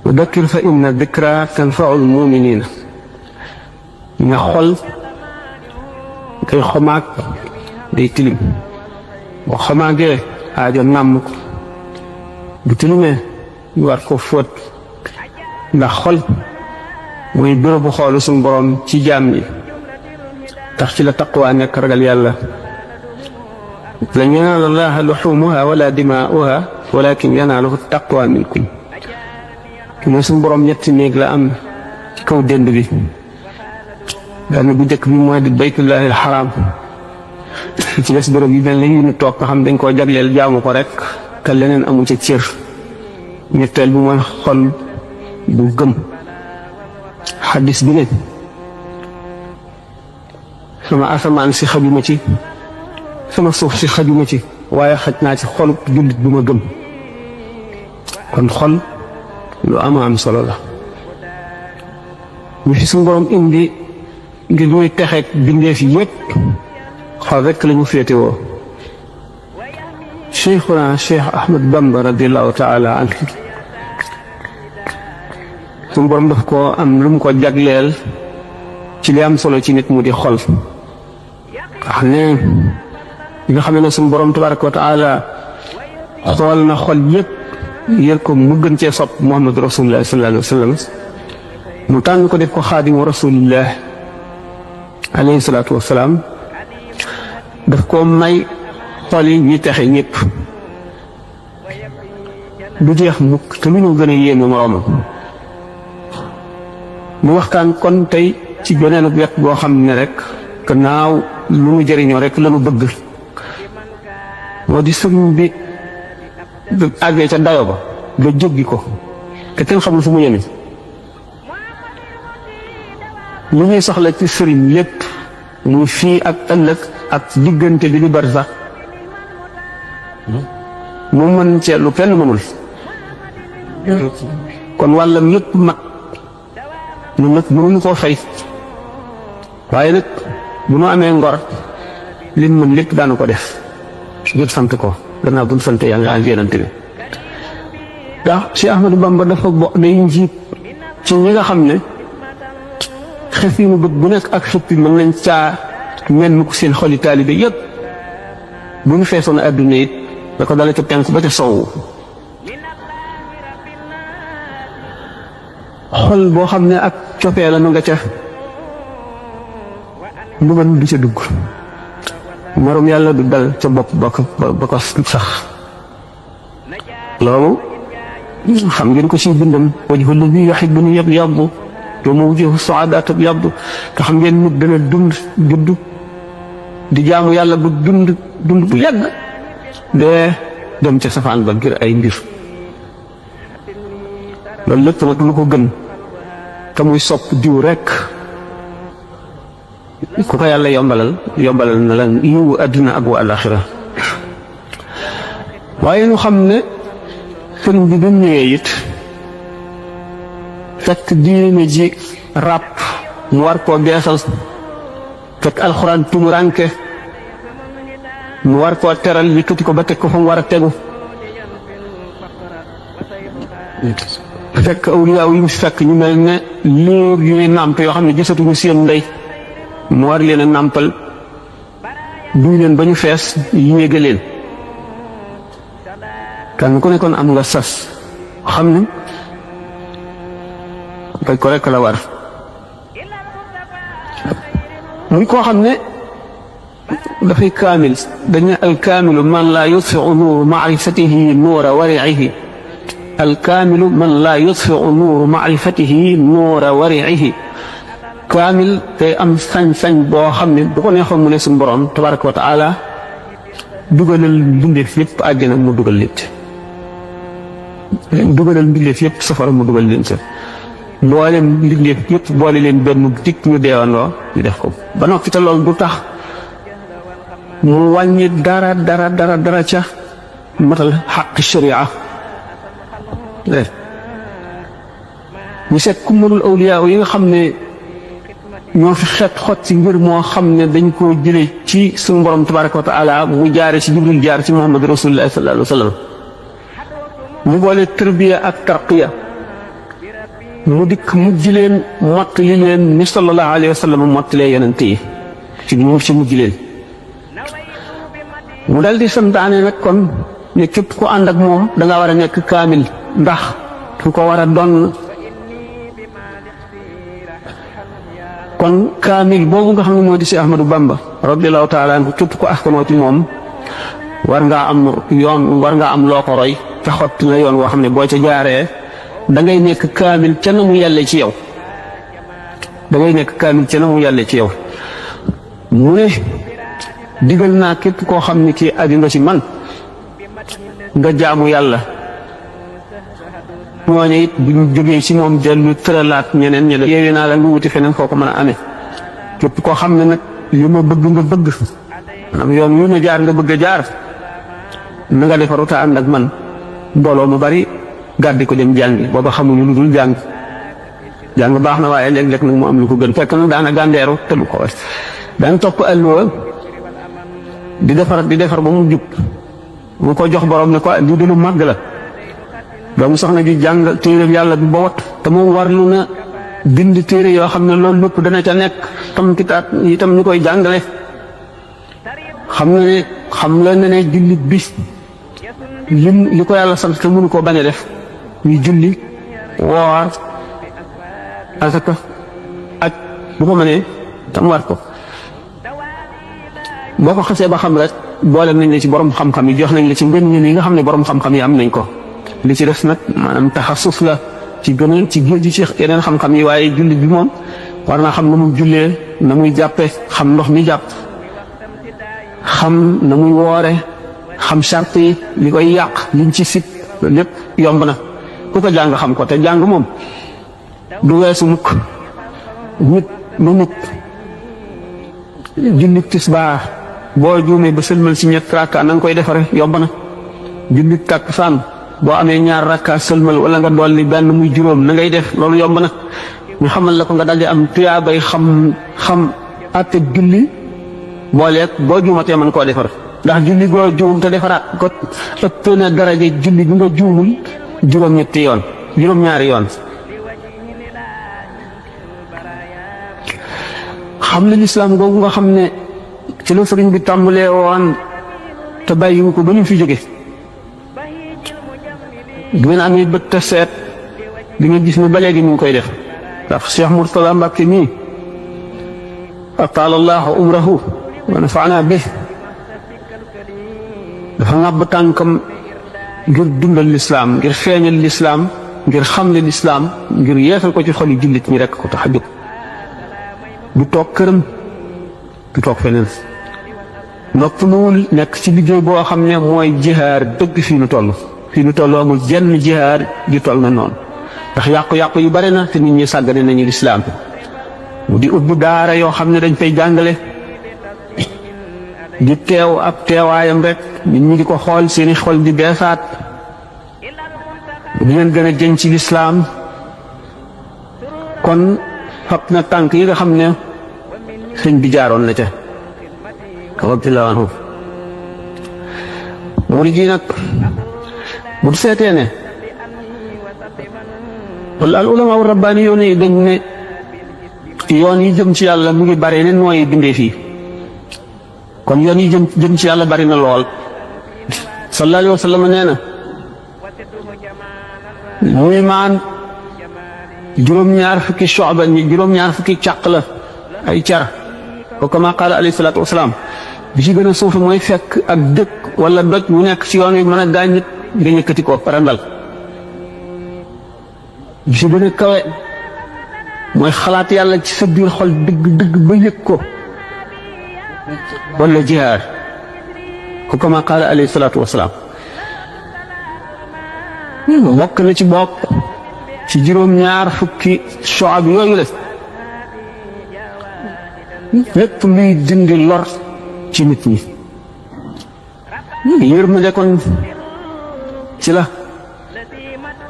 wa dakkir fa inna dikra tanfaul muminina nga xol day xomaag day tilim boo xomaagee aajo nàmm ko bu tilimee ñu war ko fóot ndax xol muy bërëbu xoolu suñu borom ci jaam yi tax ci la taqwa nekk ragal yàlla lan yanaala llaaha luxumuha wala dimaa'uha walakin yanaaluhu taqwa minkum ki ne suñu borom ñetti néeg la am ci kaw dënd bi benn bu njëkk bi mooy di baytullahi alxaram ci des bërëb yi mel ne ñu toog nga xam dañ koo jagleel jaamu ko rek te leneen amu ca cër ñetteel bi mooy xol bu gëm xaddis bi ne sama asamaan si xajuma ci sama suuf si xajuma ci waaye xaj naa ci xol jullit bu ma gëm kon xol lu am solo la ñu fi suñu borom indi ngir muy texeeg bindeef yi yépp xol rekk la ñu féetewoo cheikhuna cheikh Ahmad Bamba radiallahu taala anhu suñu borom daf ko am lu mu ko jagleel ci li am solo ci nit mu di xol wax ne li nga xam ne suñu borom tabaraka wa taala xool na xol yépp yër ko mu gën cee sopp Muhammad rasulullah sallallahu alayhi wa sallam mu tànn ko def ko xaadimu rasulillah alayhi salaatu wasalaam daf ko may xol yi ñi texe ñëpp du jeex mukk te lu ñu gën a yéeme moroomam mu waxtaan kon tey ci beneen wet boo xam ne rek gannaaw lu mu jëriñoo rek la mu bëgg moo di sëñ bi àggee ca dayo ba ba jóggi ko te kenn xamul fu mu yemi li ñuy soxla ci sëriñ lépp muy fii ak ëllëg ak diggante bi di bari sax mu mën cee lu kenn mënul kon wàllam lépp mat ñun nag mënuñu koo fay waaye nag bu nu amee ngor lim mën lépp daanu ko def ngir sant ko gannaaw bu ñu sant yàlla ak yonent bi ndax Cheikh Ahmadou Bamba dafa day njiit ci ñi nga xam ne xef yi mu bëgg bu nekk ak xëpp yi mën nañ caa mel mu ko seen xoli taalibe yëpp bu ñu feesoon adduna it da ko dale ca penk ba ca sowwu xol boo xam ne ak copee la nu nga ca mbugal du ca dugg morom yàlla du dal ca bopp ba ko sax loolu xam ngeen ko ci bindam wajhu lladi yuhibbuni yabyaddu wa mawjuhu su'adaa tabyaddu te xam ngeen nit dana judd di jaamu yàlla bu dund bu yàgg dee dem ca safaan ba ngir ay mbir loolu lépp nag lu ko gën te muy sopp diw rekk ku ko yàlla yombalal na la yiwu àddina ak wa alaxira waaye ñu xam ne sëriñ bi ba ñëwee it fekk diine ji ràpp mu war koo beesal fekk alxuraan tumuranke mu war koo teral yëkkati ko ba teg ko fa mu war a tegu fekk awliyaaw yi mu fekk ñu mel ne liir yuy nàmp yoo xam ne gisatuñu seen ndey mu war leen a nàmpal duy leen ba ñu fees yéege leen kan ku nekkoon am nga sas xam ne fay ko rekk la war muy koo xam ne dafay kaamil dañu alkaamilu man laa yutfiu nuuru maarifatihi nuura wariihi alkaamilu man laa yutfiu nuuru maarifatihi nuura wariihi kaamil day am sañ-sañ boo xam ne bu ko neexoon mu ne suñu borom tabaraka wa taala dugalal mbindeef yëpp àjjana mu dugal leen ci dugalal mbindeef yëpp safara mu dugal leen ci mboolem mbindeef yëpp boole leen benn dikk ñu deewandoo ñu def ko ba noppi te loolu du tax mu wàññi dara ca matal xaq sharia ñu seet ku mënul awliyaa yi nga xam ne ñoo fi xeet xot ci mbir moo xam ne dañ koo jële ci suñu borom tabaraka wa taala mu jaare ci Jibril jaar ci Muhammad rasulullah sallallahu alayhi wa sallam mu boole tarbiya ak tarqiya mu dikk mujj leen mottali leen ni sallallahu alayhi wa sallam mottalee yonent yi ci mujj leen mu dal di santaane nag kon ne képp ku ànd ak moom da nga war a nekk kaamil ndax ku ko war a doon kon kaamil boobu nga xam ne moo di si Ahmadou Bamba radiyallahu taala anhu képp ku askanoo ci moom war ngaa am yoon war ngaa am loo ko roy te xott na yoon woo xam ne boo ca jaaree da ngay nekk kaamil ca na mu yàlle ci yow da ngay nekk kaamil ca na mu yàlle ci yow mu ne digal naa képp koo xam ne kii aju nga ci man nga jaamu yàlla ñooñu it bu ñu jógee ci moom dellu tëralaat ñeneen ñi la yeewee naa la nga wuti feneen foo ko mën a amee képp koo xam ne nag li ma bëgg nga bëgg maanaam yoon yu ma jaar nga bëgg a jaar na nga defaru te ànd ak man mbooloo mu bari gàddi ko dem jàngi booba xamuñu lu dul jàng baax na waaye léeg-léeg nag mu am lu ko gën fekk nag daana gàndeeru te lu ko war daan topp alluwa di defar ba mu jub mu ko jox borom ne ko lii de lu màgg la doomu soxna ji jàng téere yàlla bi ba wat te moom warlu na bind téere yoo xam ne loolu lépp dana ca nekk tam kitaab itam ñu koy jàngale xam la ne jullit bi li ko yàlla sant te mënu koo bañ a def ñu julli woor asaka ak bu ko mënee tam war ko boo ko xasee ba xam rek boole nañ la ci borom xam-xam yi jox nañ la ci ngën yi nga xam ne borom xam-xam yi am nañ ko li ci des nag maanaam taxasus la ci gënal ci géej ci yeneen xam-xam yi waaye jullit bi moom war naa xam na muy jullee na muy jàppe xam ndox mi jàpp xam na muy woore xam charte yi li koy yàq liñ ci sit lépp yomb na ku ko jàng xam ko te jàng moom du weesu mukk nit lu nit jullit tisbaar boo juumee ba sëlmal ci ñett rakka na nga koy defare yomb na jullit takkusaan boo amee ñaar rakka sëlmal wala nga dolli benn muy juróom na ngay def loolu yomb na ñu xamal la ko nga daldi am tuyaabay xam àtte julli booleeg boo juumatee mën koo defar ndax julli goo juum te defaraat ko ëpp na daraja julli bi nga juumul juróom-ñetti yoon juróom-ñaari yoon xam ne lislaam googu nga xam ne ci la sëriñ bi tàmbalee woon te bàyyiwu ko ba ñu fi jóge du ngeen amee bët te seet di nga gis ne ba léegi ñu ngi koy def ndax Cheikh Mourtada Mbacke mii ataala allahu umrahu wa nafaana bi dafa ngàbb tànkam ngir dundal lislaam ngir feeñal lislaam ngir xamle lislaam ngir yeesal ko ci xoli jullit ñi rekk ko tax a jóg du toog këram du toog feneen noppaluwul nekk ci liggéey boo xam ne mooy jihaar dëgg fii nu toll amul jenn jihaar di toll na noonu ndax yàqu-yàqu yu bari na te nit ñi sàggane nañu lislaam mu di ubbi daara yoo xam ne dañ fay jàngale di teew ab teewaayam rek nit ñi di ko xool seeni xol di beesaat di leen gën a jën ci lislaam kon fab na tànk yi nga xam ne sëñ bi jaaroon la ca radiyallahu anhu murid yi nag bu seetee ne wala al ulama wa rabbaani yoon yi dañ ne yoon yi jëm ci yàlla mu ngi bare ne nooy bindee fii kon yoon yi jëm ci yàlla bari na lool sallallahu alayhi wa sallam nee na muy maan juróom-ñaar fukki shu'ba juróom-ñaar fukki càq la ay car ko kama qaala alayhi salaatu wasalaam bi ci gën a suufi mooy fekk ak dëkk wala doj mu nekk ci yoon wi mën a gaañ nit nga yëkkati ko parandal bi ci gën a kawe mooy xalaat yàlla ci sa biir xol dëgg ba yëg ko wala jihaar ko kama qaala alayhi salaatu wasalaam bokk na ci bokk ci juróom-ñaar fukki shu'ab yooyu la lépp luy dindi lor ci nit ñi yërmande kon ci la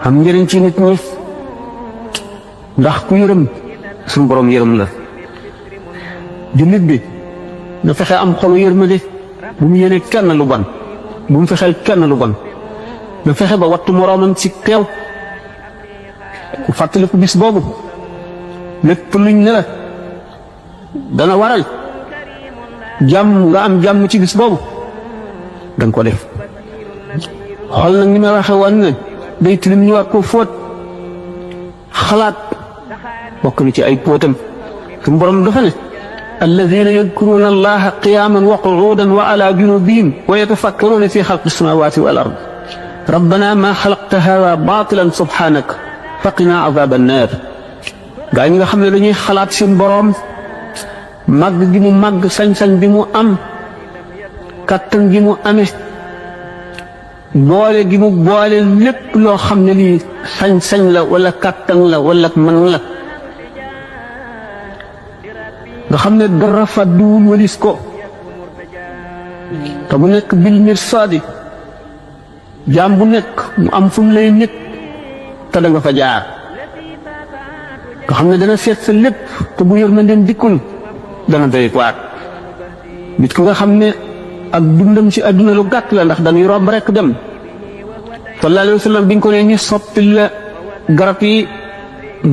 am njëriñ ci nit ñi ndax ku yërëm suñu borom yërëm la jullit bi na fexe am xolu yërmande bu mu yéene kenn lu bon bu mu fexeel kenn lu bon na fexe ba wattu moroomam ci teew ku fàttaliku bis boobu lépp luñ ne la dana waral jàmm nga am jàmm ci bis boobu danga ko def. xool nag ni ma waxe woon ne day tilim ñu war ko fóot xalaat bokk na ci ay póotam suñu borom dafa ne alladina yadkuruna allaha qiyaman wa qu'udan wa ala junubihim wa yatafakkaruna fi xalqi samawati wal ard rabbana ma xalaqta hada batilan subhanaka faqina azab annar gaa ñi nga xam ne dañuy xalaat seen borom màgg gi mu màgg sañ-sañ bi mu am kattan gi mu amee boole gi mu boole lépp loo xam ne lii sañ-sañ la wala kattan la wala mën la nga xam ne dara fàdduwul walis ko te bu nekk bil mirsaadi jaam bu nekk mu am fu mu lay nekk te da nga fa jaar nga xam ne dana seet sa lépp te bu yërmandeem dikkul dana doy waat nit ki nga xam ne ak dundam ci àdduna lu gàtt la ndax dañuy romb rek dem sallallahu alayhi wa sallam biñ ko ne ñu soppi la garab yi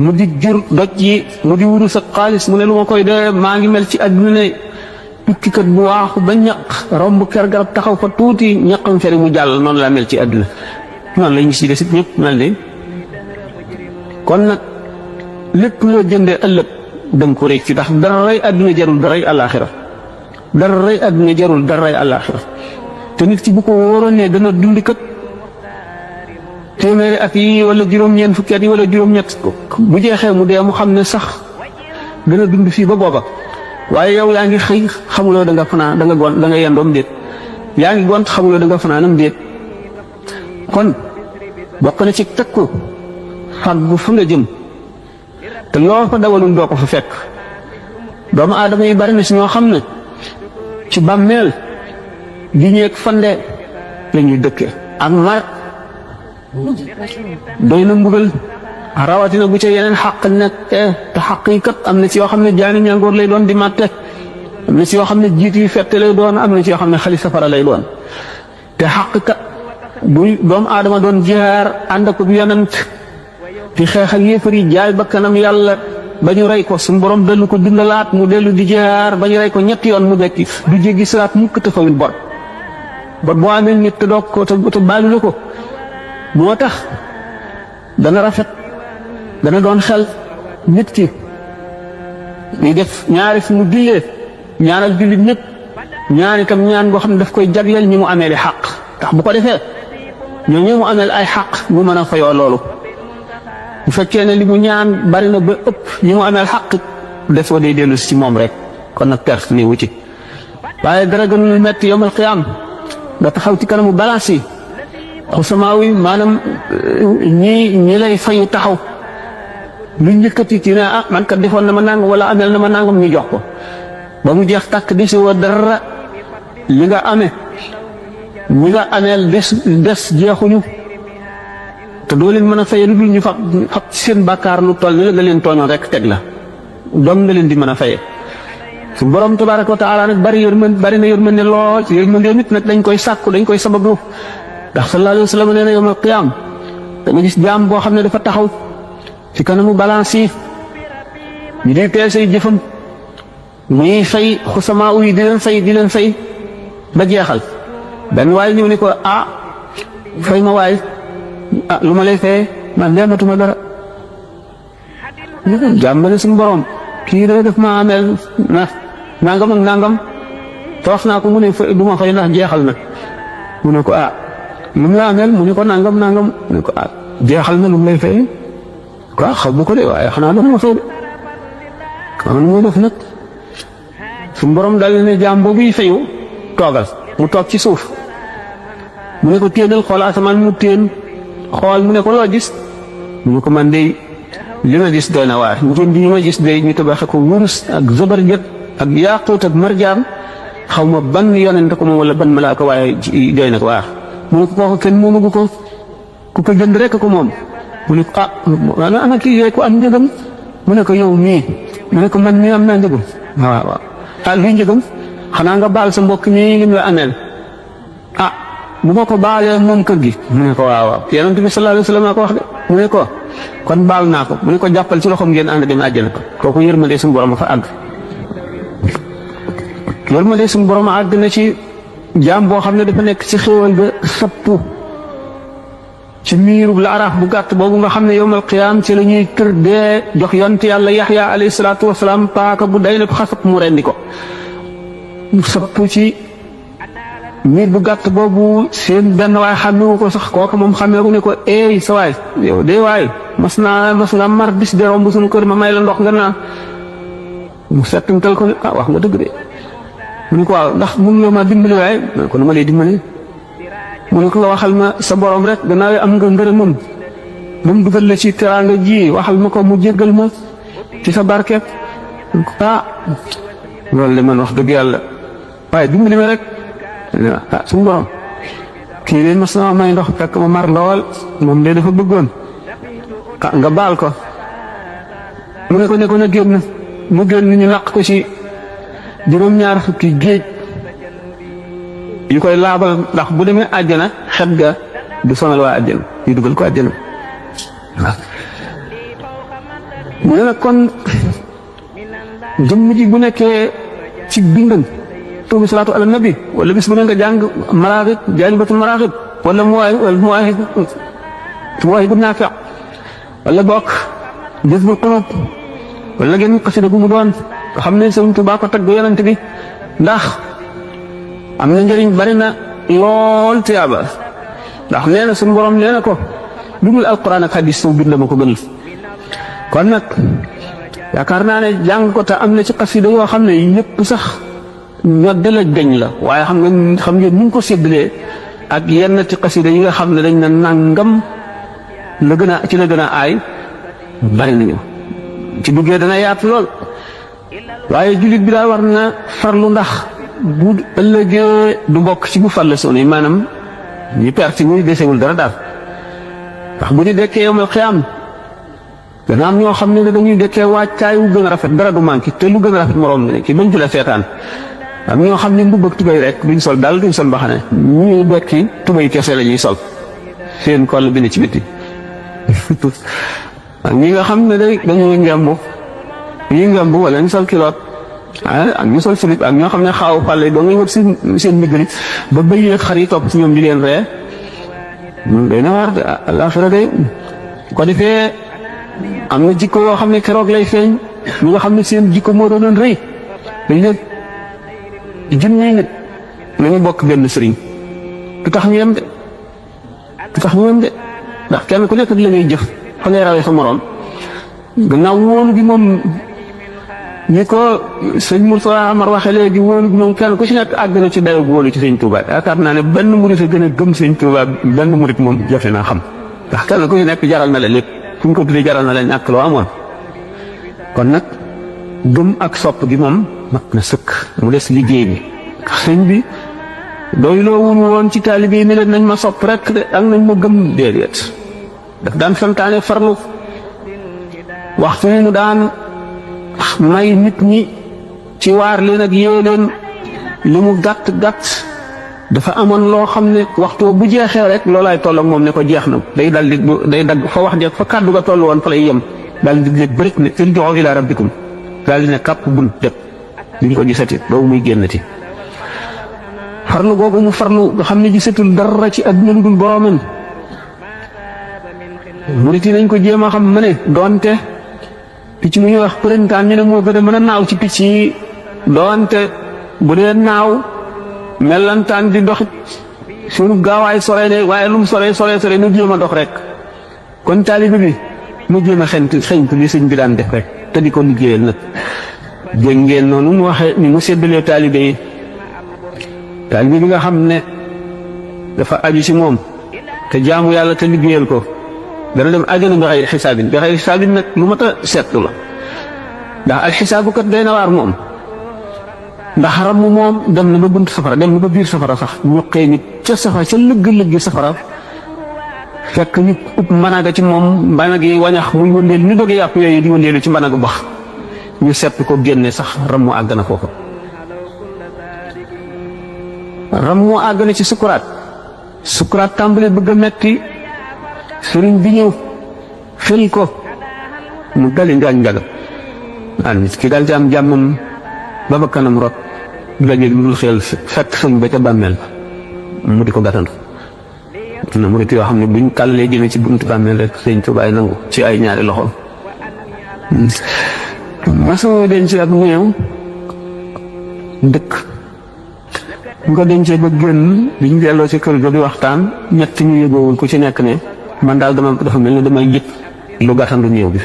mu di jur doj yi mu di wuru sa xaalis mu ne lu ma koy dee maa ngi mel ci àdduna ne tukkikat bu waaxu ba ñaq romb kër garab taxaw fa tuuti ñaqam fere mu jàll noonu laa mel ci àdduna noonu la ñu si desit ñëpp mel de kon nag lépp loo jëndee ëllëg danga ko rëcc ndax dara rey àdduna jarul daray àllaaxira dara rey àdduna jarul dara rey àllaaxira te nit ki bu ko wóoroon ne dana dund kat téeméeri at yi wala juróom-ñeent fukki at yi wala juróom-ñett bu jeexee mu dee mu xam ne sax dana dund fii ba booba waaye yow yaa ngi xëy xamuloo da nga fanaan da nga gont da nga yendoom déet yaa ngi gont xamuloo da nga fanaanam déet kon bokk na ci tekku fàggu fu nga jëm te loo fa dawalul doo ko fa fekk doomu aadama yi bari na si ñoo xam ne ci bàmmeel gi ñeeg fande la ñuy dëkke ak mar doy na mbugal rawatina bu ca yeneen xaq nekk te xaq yi kat am na ci yoo xam ne jaani ñangoor lay doon di màtte am na ci yoo xam ne jiit yi fette lay doon am na ci yoo xam ne xali safara lay doon te xaq kat bu doomu aadama doon jihaar ànd ak yonent di xeex ak yéefar yi jaay bakkanam yàlla ba ñu rey ko suñu borom dellu ko dundalaat mu dellu di jihaar ba ñu rey ko ñetti yoon mu dekki du jéggi siraat mukk te fawit bor boo amee nit te doog ko te baalu la ko moo tax dana rafet dana doon xel nit ki di def ñaari fu mu jullee ñaanal jullit ñëpp ñaan itam ñaan boo xam ne daf koy jagleel ñi mu amee li xaq tax bu ko defee ñoo ñi mu ameel ay xaq mu mën a fayoo loolu bu fekkee ne li mu ñaan bari na ba ëpp ñi mu ameel xaq def wa day dellu si ci moom rek kon nag perte ni wu ci waaye dara gënul metti yawmal qiyaam nga taxaw ci kanamu balance yi xusamaaw yi maanaam ñi lay fayu taxaw lu njëkkati ci ne ah man kat defoon na ma nangam wala ameel na ma nangam ñu jox ko ba mu jeex tàkk di si wa dara li nga amee ñi nga ameel des jeexuñu te doo leen mën a faye lu dul ñu fab seen bàkkaar lu toll ni la nga leen tooñoon rek teg la doom nga leen di mën a faye su borom tabaaraka wa taala nag bari na yërmande lool yërmande nit nag dañ koy sàkku dañ koy sabablu ndax sallallahu alayhi wa sallam nee na yawmal qiyaam da nga gis jaam boo xam ne dafa taxaw ci kanamu balance yi ñu di teel say jëfam ñuy fay xusamaa yi di leen fay ba jeexal benn waaye ñëw ni ko ah fay ma waay ah lu ma lay fayee man leematuma dara jàmbale suñu borom kii da def ma ameel na nangam ak nangam te wax naa ko mu ne du ma fay ndax jeexal na mu ne ko ah lu mu la ameel mu ne ko nangam mu ne ko ah jeexal na lu mu lay fayee quoi xam bu ko de waaye xanaa dana ma fay de xam nga muy def nag suñu borom daal ne jaam boobu yi fayu toogal mu toog ci suuf mu ne ko téenal xool asamaan mu téen xool mu ne ko loo gis mu ne ko man de li ma gis doy na waar njënd yi ma gis de ñu tabaxe ko wurus ak zabarjat ak yaaquut ak marjaan xaw ma ban yonent ko moom wala ban malaaka waaye doy na ko waar mu ne ko kooku kenn moomagu ko ku ko jënd rek ko moom mu ne ko ah ana kii yooyu ko am njëgam mu ne ko yow mii mu ne ko man mii am naa njëgam waaw ah luy njëgam xanaa nga baal sa mbokk mii lim la ameel ah bu ma ko baalee moom kër gi mu ne ko waaw yonent bi sallallahu alayhi wa sallam ko wax de mu ne ko kon baal naa ko mu ne ko jàppal ci loxoom ngeen ànd dem àjjana ko kooku yërmande suñu borom a fa àgg. yërmande suñu borom àgg na ci jaam boo xam ne dafa nekk ci xéewal ba sappu ci miirub la araaf bu gàtt boobu nga xam ne yowmal qiyaam ci la ñuy tër dee jox yonent yàlla Yaxya alayhi salaatu wasalaam paaka bu day lépp xasab mu rendi ko mu sappu ci miir bu gàtt boobu seen benn waay xàmmewu ko sax kooku moom xàmmeeku ne ko eey sa waay yow de waay mas naa mar bis de romb suñu kër ma may la ndox nga naan mu settantal ko ne ah wax nga dëgg de mu ne ko waaw ndax mun nga ma dimbali waaye ko nu ma lay dimbali mu ne ko nga waxal ma sa borom rek gannaaw am nga ngërëmam ba mu dugal la ci teraanga ji waxal ma ko mu jéggal ma ci sa barke ah loolu de man wax dëgg yàlla waaye dimbali ma rek ah suñu borom kii de mas na may ndox fekk ma mar lool moom de dafa bëggoon ah nga baal ko mu ne ko na génn mu génn ñu laq ko ci juróom-ñaar fukki géej yu koy laabal ndax bu demee àjjana xet ga du sonal waa àjjana yu dugal ko àjjana waaw mu ne nag kon jëmm ji bu nekkee ci bindam tuubi salaatu ala nabi wala bis bu ne nga jàng maraaxib jaalibatul maraaxib wala muwaahib naafi wala bokk jazbul qulub wala ngeen xasida gu mu doon nga xam ne Sëriñ Tuubaa ko tagg yonent bi ndax am na njëriñ bari na lool tiyaaba ndax nee na suñu borom nee na ko lu dul alquran ak hadis soo bind ma ko gënal kon nag yaakaar naa ne jàng ko te am na ci xasida yoo xam ne ñëpp sax ñoddi la gañ la waaye xam ngeen ñu ngi ko séddalee ak yenn ci xasida yi nga xam ne dañ na nangam la gën a ci la gën a aay bari nañu ci duggee dana yaatu lool waaye jullit bi daal war na farlu ndax bu ëllëgee du bokk ci bu farle soon yi maanaam ñi perte ñi desewul dara daal ndax bu ñu dekkee yawmal qiyaam dana am ñoo xam ne dañuy dekkee wàccaay wu gën a rafet dara du manqué te lu gën a rafet moroom ne ki bañ ci la seetaan am ñoo xam ne mbubb ak tubay rek duñ sol daal duñ sol mbaxane ñuy dekki tubay kese la ñuy sol seen koll bi ne ci biti ak ñi nga xam ne dañuy ngemb yi ngemb wala ñu sol kiloot ak ñu sol silib ak ñoo xam ne xaaw fàlle doo ngay wër seen ndiggali ba bëy ak xar yi topp ci ñoom di leen ree day na waar àllaaxira de ko defee am na jikko yoo xam ne keroog lay feeñ ñi nga xam ne seen jikko moo doonoon rëy dañ ne junni nit nañu bokk benn sëriñ du tax ñu yem de ndax kenn ku nekk ak la ngay jëf fa ngay rawee sa moroom gannaaw wóolu bi moom ñi ko sëñ Moussa Amar waxee léegi wóolu bi moom kenn ku ci nekk àgg na ci dayoo wóolu ci sëñ Touba yaakaar naa ne benn murit a gën a gëm sëñ Touba benn murit moom jafe naa xam ndax kenn ku ci nekk jaral na la lépp fu ñu ko tuddee jaral na la ñàkk loo amoon kon nag gëm ak sopp gi moom mat na sëkk mu des liggéey bi sëñ bi doy loo wun woon ci taalibe yi ne leen nañ ma sopp rek de ak nañ ma gëm déedéet daf daan santaane farlu waxtu mu daan may nit ñi ci waar leen ak yee leen li mu gàtt dafa amoon loo xam ne waxtu bu jeexee rek loolaay toll ak moom ne ko jeex na day dagg fa wax jeex fa kàddu ga toll woon fa lay yem daal di ne bërit ne irji'u ila rabbikum daal di ne kàpp bun dëpp duñ ko gisati boobu muy génnati farlu googu mu farlu nga xam ne gisatul dara ci àdduna lu dul boroomam murit yi nañ ko jéem a xam ma ne doonte picc mu ñuy wax përintaan ñu ne moo gën a mën a naaw ci picc yi doonte bu dee naaw mellantaan di doxit suñu gaawaay sore ne waaye lu mu sore nu jéem a dox rek kon taalibe bi nu jéem a xeñtu li sëñ bi daan def rek te di ko liggéeyal nag dégg ngeen noonu mu waxee ni mu séddalee taalibe yi taalibe bi nga xam ne dafa aju ci moom te jaamu yàlla te liggéeyal ko dana dem àjjana bi xayri xisaabin nag lu mat a seetlu la ndax alxisaabu kat doy na waar moom ndax ram moom dem na ba bunt safara dem na ba biir safara sax ñu xëy nit ca safara ca lëgg-lëggi safara fekk ñu upp managa ci moom mbanag yi wañax muy wëndeel ñu doge yàpp yooyu di wëndeelu ci mbanagu bax ñu sepp ko génne sax ram mu àgg na foofu ram mu àgg na ci sukuraat tàmbali bëgg a metti sëriñ bi ñëw fël ko mu dali ngaañ njaga an nit ki daal di am jàmmam ba ba kanam rot la jël lu xel fekk sëñ ba ca bàmmeel mu di ko gàttandu na murit yoo xam ne buñ kàllalee jëmee ci buntu bàmmeel rek sëñ Tuubaa nangu ci ay ñaari loxoom masoo denc ak néew dëkk bu ko dencee ba génn biñ delloo ci kër ga di waxtaan ñett ñu yëgoowul ku ci nekk ne man daal dafa mel ne damay jëpp lu gàttandu néew bi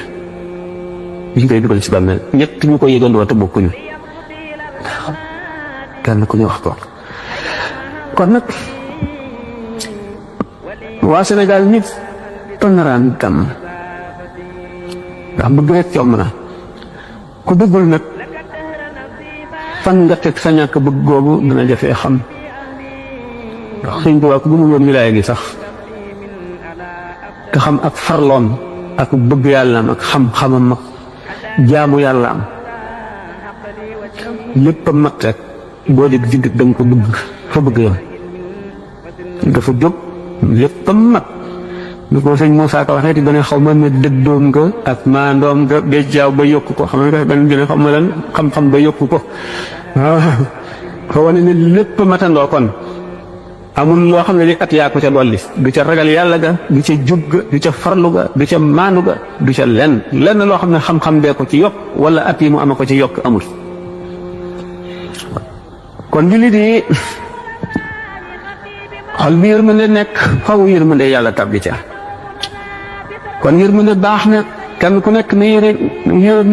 biñ koy dugal ci bàmmeel ñett ñu ko yëgandoo te bokkuñu kenn ku ñu wax ko kon nag waa Sénégal nit tonaraan tam ndax bëgg rek yomb na ku bëggul nag fan nga teg sa ñàkk bëgg googu dana jafee xam ndax sëñ Tuubaa ku gëmul woon wilaaya gi sax te xam ak farloom ak bëgg yàllaam ak xam-xamam ak jaamu yàllaam lépp a mat rek boo dégg digg da nga ko bëgg fa bëgg yoon dafa jóg lépp a mat lu ko sëñ Moussa Ka waxee ti dana xaw ma ne dëgdoom nga ak maandoom nga béjjaaw ba yokk ko xam nga benn dina xaw ma lan xam-xam ba yokk ko waaw fa wane ne lépp matandoo kon amul loo xam ne li at yaa ko ca dolli du ca ragal yàlla ga du ca jub ga du ca farlu ga du ca maanu ga du ca lenn loo xam ne xam-xam bee ko ci yokk wala at yi mu ama ko ci yokk amul kon li di xol bi yërmande nekk faw yërmande yàlla tabbi ca kon yërmande baax na kenn ku nekk na yërëm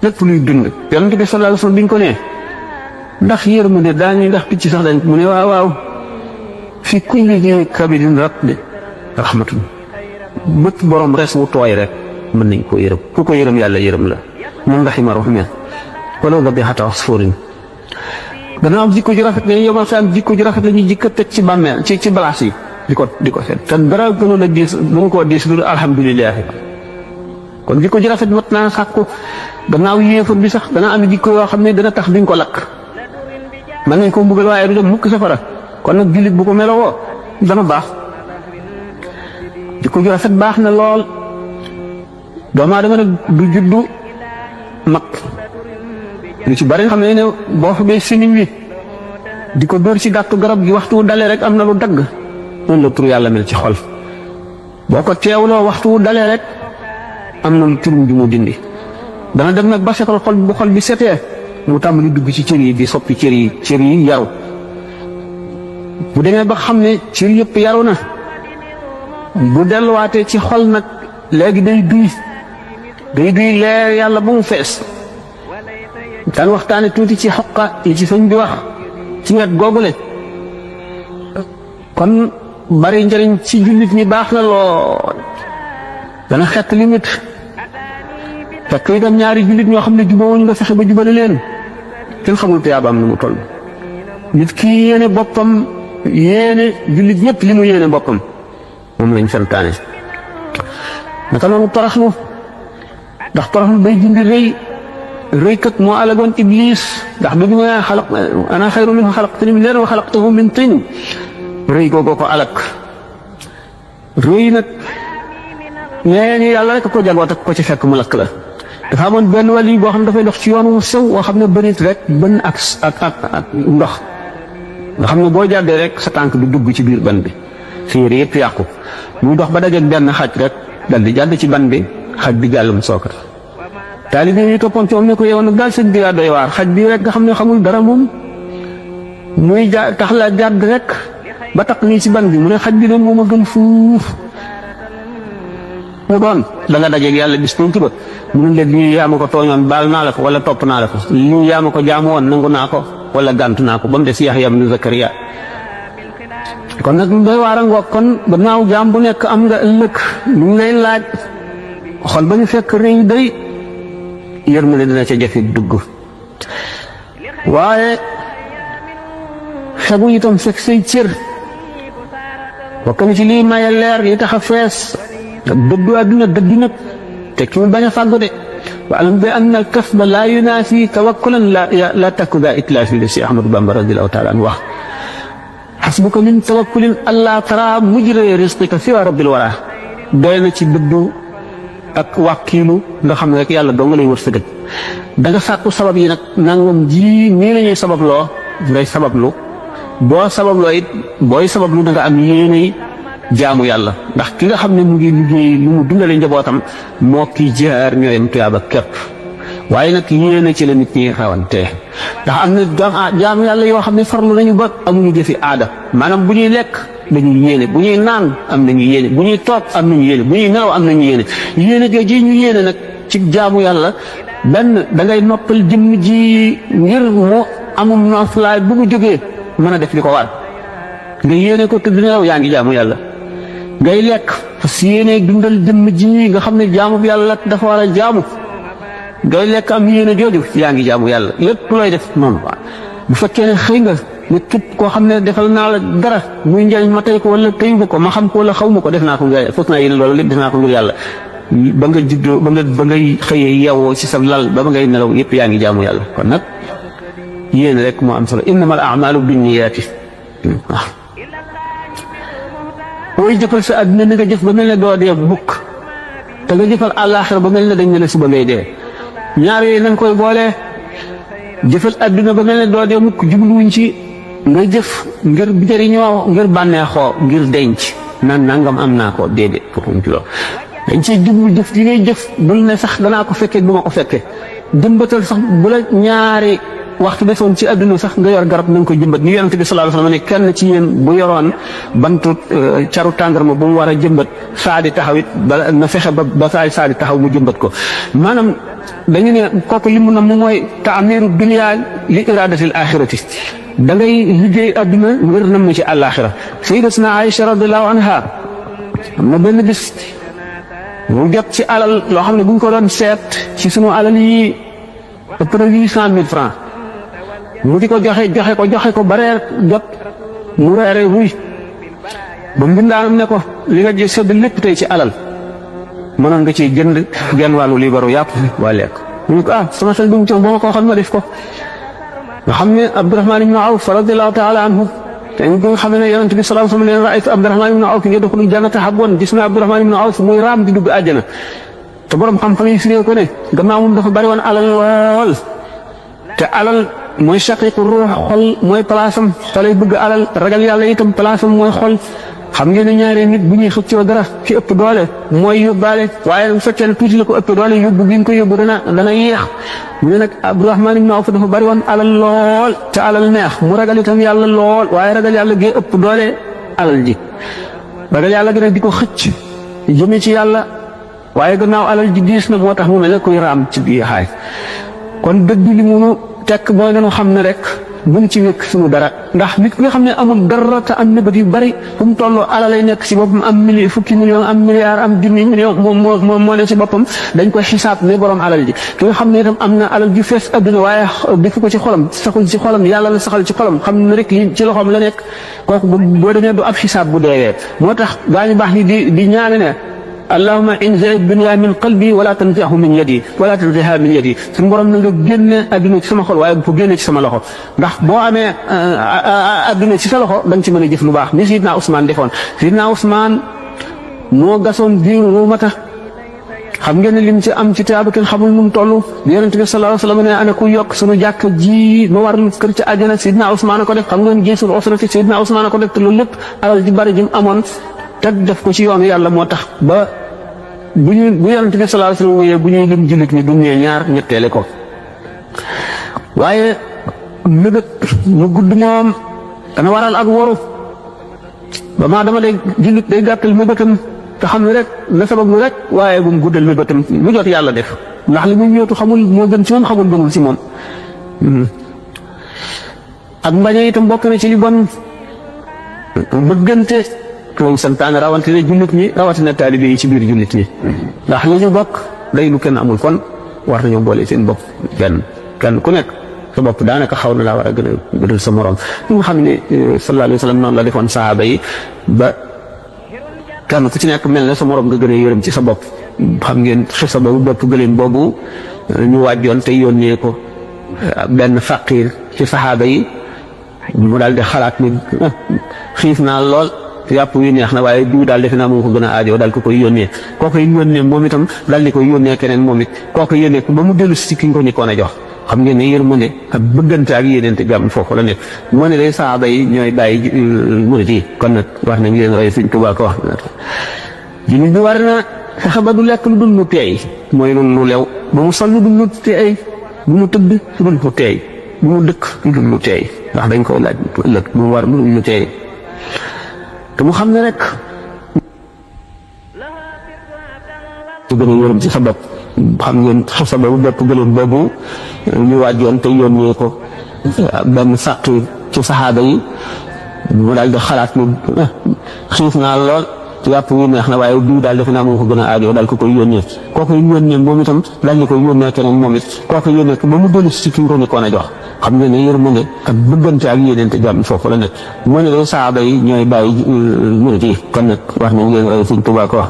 lépp luy dund yonent bi sallallahu alayhi wasallam biñ ko nee ndax yërmande daañu ndax picc sax dañ mu ne waaw fi kulli di kabidin ratbi rahmatun bët borom res wu tooy rek mën nañ ko yërëm ku ko yërëm yàlla yërëm la man rahima rahman wala dabihata asfurin dana am jikko ju rafet ne yomal sa am jikko ju rafet la ñuy jikko teg ci bàmmeel ci balaas yi di ko seet te dara gënoon a diis gënu koo diis lu alhamdulilah kon jikko ju rafet mat naa sàkku gannaaw yéefar bi sax dana am jikko yoo xam ne dana tax duñ ko lakk mën nañ ko mbugal waaye du dem mukk safara kon nag jullit bu ko melowoo dana baax jikko ju rafet baax na lool doomu aadama nag du juddu mag lu ci bari xam ne boo fa bee siniñ wi di ko dóor ci gàttu garab gi waxtu wu dalee rek am na lu dagg noonu la tur yàlla mel ci xol boo ko teewloo waxtu wu dalee rek am na lu turum ju mu dindi dana dem nag ba setal xol bu xol bi setee mu tàmbali dugg ci cër yi di soppi cër yi yaru bu demee ba xam ne cër yëpp yaru na bu delluwaatee ci xol nag léegi day duy leer yàlla ba mu fees daan waxtaane tuuti ci xoqa yi ci sëñ bi wax ci wet googule kon bari njëriñ ci jullit ñi baax na lool dana xett limite fekk itam ñaari jullit ñoo xam ne jubóowuñu nga fexe ba jubale leen kenn xamul tiyaabaam nu mu toll nit ki yéene boppam yéene jullit ñëpp li mu yéene boppam moom lañ santaane naka noonu toroxlu ndax toroxlu day dindi rëykat moo alagoon iblis ndax bi ma ana xayru minhu xalaqtani min naarin wa xalaqtahu min tiin rëy googu ko alak rëy nag nee ni yàlla rek ko jagoo te ko ci fekk mu lakk la dafa amoon benn wàll boo xam ne dafay dox ci yoon wu sew woo xam ne bënit rek bën ak ndox nga xam ne boo jàddee rek sa tànk du dugg ci biir ban bi sa yére yëpp yàqu muy dox ba dajeeg benn xaj rek dal di jàdd ci ban bi xaj bi jàllum sookata taalibe yi toppoon ci moom ne ko yow nag daal sëñ bi yaa doy waar xaj bi rek nga xam ne xamul dara moom muy tax la jàdd rek ba tax nii ci ban bi mu ne xaj bi de moom a gën fuuf mu doon da nga dajeeg yàlla bis tuuti ba mu ne leen lii yaa ma ko tooñoon baal naa la ko wala topp naa la ko lii yaa ma ko jaamu woon nangu naa ko wala gàntu naa ko ba mu des Yaxya ibnu Zakariya kon nag doy waar a ngoog kon gannaaw jaam bu nekk am nga ëllëg ñu ngi lay laaj xol ba ñu fekk rëy day yërmande dina ca jafe dugg waaye fegu itam fekk say cër bokk na ci lii maye leer li tax a fees dëddu àdduna dëddu nag te ki mu bañ a fàggu de wa alam bi anna al kasba laa yunaasi tawakkulan la takku daa itlaafi li si Ahmadu Bamba radiyallahu taala an wax xasbuka min tawakkulin allaa tara mujra risqika siwa rabbil wara doy na ci dëddu ak wàkkiilu nga xam ne rek yàlla doo nga lay wërsëgal da nga sàkku sabab yi nag nangam ji nii la ñuy sababloo ngay sabablu boo sababloo it booy sabablu da nga am yéenay jaamu yàlla ndax ki nga xam ne mu ngi liggéey lu mu dundale njabootam moo kii jaar ñooyam tuyaaba képp waaye nag yéene ci la nit ñi rawante ndax am na jaamu yàlla yoo xam ne farlu nañu ba amuñu jëfi aada maanaam bu ñuy lekk dañuy yéene bu ñuy naan am nañu yéene bu ñuy toog am nañu yéene bu ñuy nelaw am nañu yéene yéene ji ñu yéene nag ci jaamu yàlla benn da ngay noppal jëmm ji ngir mu amum noflaay bu mu jógee mën a def li ko war nga yéene ko tëdd nelaw yaa ngi jaamu yàlla ngay lekk parce que yéene dundal jëmm ji nga xam ne jaamu bi yàlla dafa war a jaamu ngay lekk am yéene jooju yaa ngi jaamu yàlla lépp looy def noonu waaw bu fekkee ne xëy nga ne képp koo xam ne defal naa la dara muy njëriñ ma tey ko wala teyu ko ma xam ko wala xaw ma ko def naa ko ngir foog naa yéene loolu lépp def naa ko ngir yàlla ba nga juddoo ba ngay xëyee yeewoo ci sa lal ba ngay nelaw yëpp yaa ngi jaamu yàlla kon nag yéene rek moo am solo innamal a'maalu binniyaati waaw booy jëfal sa àddina ni nga jëf ba mel ne doo dee mukk te nga jëfal àllaaxira ba mel ne dañ ne la suba ngay dee ñaar yooyu nañ koy boole jëfal àddina ba mel ne doo dee mukk jubluwuñ ci nga jëf ngir jëriñoo ngir bànneexoo ngir denc nan nangam am naa ko déedéet foofuñ ci loolu dañ ciy jublu jëf yi ngay jëf bul ne sax danaa ko fekkee du ma ko fekkee jëmbatal sax bu la ñaari waxtu defoon ci àdduna sax nga yor garab na nga koy jëmbat ni yonent bi sallallahu alayhi wasallam ne kenn ci yéen bu yoroon bantu caru tàndarma bu mu war a jëmbat saa di taxaw it ba na fexe ba saa di taxaw mu jëmbat ko maanaam dañu ne kooku li mu na mu mooy taamiru dunya li iradatil axirati da ngay liggéey àdduna ngir nam ci àllaaxira sayyidatuna Aïcha radiyallahu anha am na benn bis mu jot ci alal loo xam ne bu ñu ko doon seet ci sunu alal yi ëpp na 800 000 francs mu di ko joxe ko ba reer jot mu reere wuy ba mbindaanam ne ko li nga ji sedd lépp tey ci alal mënoon nga ciy jënd genn wàllu liibaru yàpp waa lekk mu ne ko sama xel bi mu ci ba ma ko xam ma def ko nga xam ne Abdurahmaan ibnu Awf radiyallahu taala anhu te nga xam ne yonent bi sallallahu alayhi wa sallam ne raaytu Abdurahmaan ibnu Awf yadxulu jannata habwan gis naa Abdurahmaan ibnu Awf muy raam di dugg àjjana te borom xam-xam yi firee ko ne gannaaw moom dafa bari woon alal lool te alal mooy shaqiiqu ruux xol mooy palaasam te lay bëgg alal ragal yàlla itam palaasam mooy xol xam ngeen ne ñaaree nit bu ñuy xëccoo dara ci ëpp doole mooy yóbbaale waaye bu fekkee ne tuuti la ko ëpp doole yóbbu gi nga ko yóbbu dana yéex mu ne nag Abdurahmaan ibn Awf dafa bari woon alal lool te alal neex mu ragal itam yàlla lool waaye ragal yàlla gee ëpp doole alal ji ragal yàlla gi nag di ko xëcc jëme ci yàlla waaye gannaaw alal ji diis na moo tax mu mel ne kuy raam ci biir xaay kon dëgg li munu tekk boo gën a xam ne rek buñ ci wékk suñu dara ndax nit ki nga xam ne amul dara te am nëbët yu bari fu mu toll alal lay nekk si boppam am fukki million am milliard am junni million moom moo ne si boppam dañ koy xisaab ne borom alal ji ki nga xam ne itam am na alal ju fees adduna waaye defu ko ci xolam saxul ci xolam yàlla la saxal ci xolam xam ne rek ci loxoom la nekk kooku boo demee du ab xisaab bu deewee moo tax gaañu baax ni di ñaane ne allahumma inzil dunya min qalbi wala tanzihu min yadi wala tanziha min yadi suñu borom na nga génne adduna ci sama xol waaye bu ko génne ci sama loxo ndax boo amee adduna ci sa loxo da nga ci mën a jëf lu baax ni Sidna Ousmane defoon Sidna Ousmane moo gasoon biiru Ruumata xam ngeen ne lim ci am ci taaba kenn xamul nu mu toll yonent bi sallallahu alayhi wa sallam ne ana ku yokk sunu jàkk ji ma war kër ci àjjana Sidna Ousmane ko def xam ngeen gisul usrati Sidna Ousmane ko def te loolu lépp alal ji bari ji mu amoon teg def ko ci yoonu yàlla moo tax ba bu yonent bi sallallahu alayhi wa sallam bu ñuy lim jullit ñi du ñee ñaar ñetteele ko waaye mébét mu gudd moom dana waral ak waru ba maa dama day jullit day gàttal mébétam te xam ne rek na sabab lu rek waaye bu mu guddal mébétam lu jot yàlla def ndax li muy ñëwtu xamul moo gën ci moom xamul gënul ci moom ak mbañe itam bokk na ci li bon bëggante moom santaane rawatina jullit ñi rawatina taalibe yi ci biir jullit ñi ndax li ñu bokk day lu kenn amul kon war nañoo boole seen bopp kenn ku nekk sa bopp daanaka xaw na laa war a gën a gëdal sa morom li nga xam ne sallallahu alayhi wa sallam noonu la defoon sahaaba yi ba kenn ku ci nekk mel ne sa morom nga gën a yërëm ci sa bopp xam ngeen xisa boobu bopp gëleen boobu ñu wàjjoon te yónnee ko benn faqiir ci sahaaba yi mu daal di xalaat ni xiif naa lool yàpp wi neex na waaye diw daal defe naa moo ko gën a aajo daal ko koy yónnee kooku yónnee moom itam daal di koy yónnee keneen moom it kooku yónnee ko ba mu dellu si ki nga ko ñëkkoon a jox xam ngeen ne yërmande ak bëggante ak yéeneente jàmm foofu la nekk moo ne day saaba yi ñooy bàyyi murit yi kon nag war nañ leen roy Sëñ Tuubaa ko wax jullit bi war na fexe ba du lekk lu dul lu teey mooy lu lew ba mu sol lu dul lu teey bu mu tëdd lu dul lu teey bu mu dëkk lu dul lu teey ndax dañ ko laaj ëllëg bu mu war lu dul lu teey te mu xam ne rek su gën a yërëm ci sa bopp xam ngeen sa boobu bépp gëloon boobu ñu waajoon te yónnee ko benn sàtt ci saxaaba yi mu daal di xalaat ni xiif naa lool yàpp wi neex na waaye diw daal defe naa moo ko gën a aajo daal ko koy yónnee kooku yónnee moom itam daal di koy yónnee keneen moom it kooku yónnee ko ba mu dellu si ki nga ko nekkoon a jox xam nga ne yërmande ak bëggante ak yéeneente jàmm foofu la nekk moo ne day saaba yi ñooy bàyyi murit yi kon nag wax nañ leen roy Sëñ Tuubaa ko wax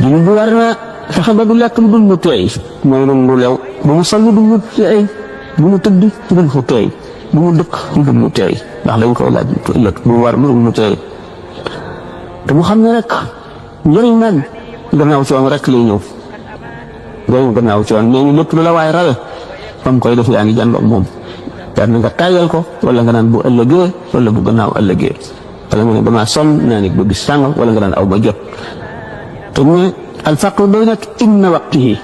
jullit bi war na fexe ba du lekk lu dul lu teey mooy lu lew ba mu sol lu dul lu teey bu mu tëdd lu dul lu teey bu mu dëkk lu dul lu teey ndax dañ koy laaj ëllëg bu mu war lu dul lu teey te mu xam ne rek njëriñ nag gannaaw coon rek lay ñëw njëriñ gannaaw coon nee ñu lépp lu la waaye rawe fam koy def yaa ngi jàndoog moom jar na nga tàyyal ko wala nga naan bu ëllëgee wala bu gannaaw ëllëgee wala nga ne damaa sonn naa ne ba bis sàng wala nga naan aw ba jot te mu ne alfaqru day nekk inna waqtihi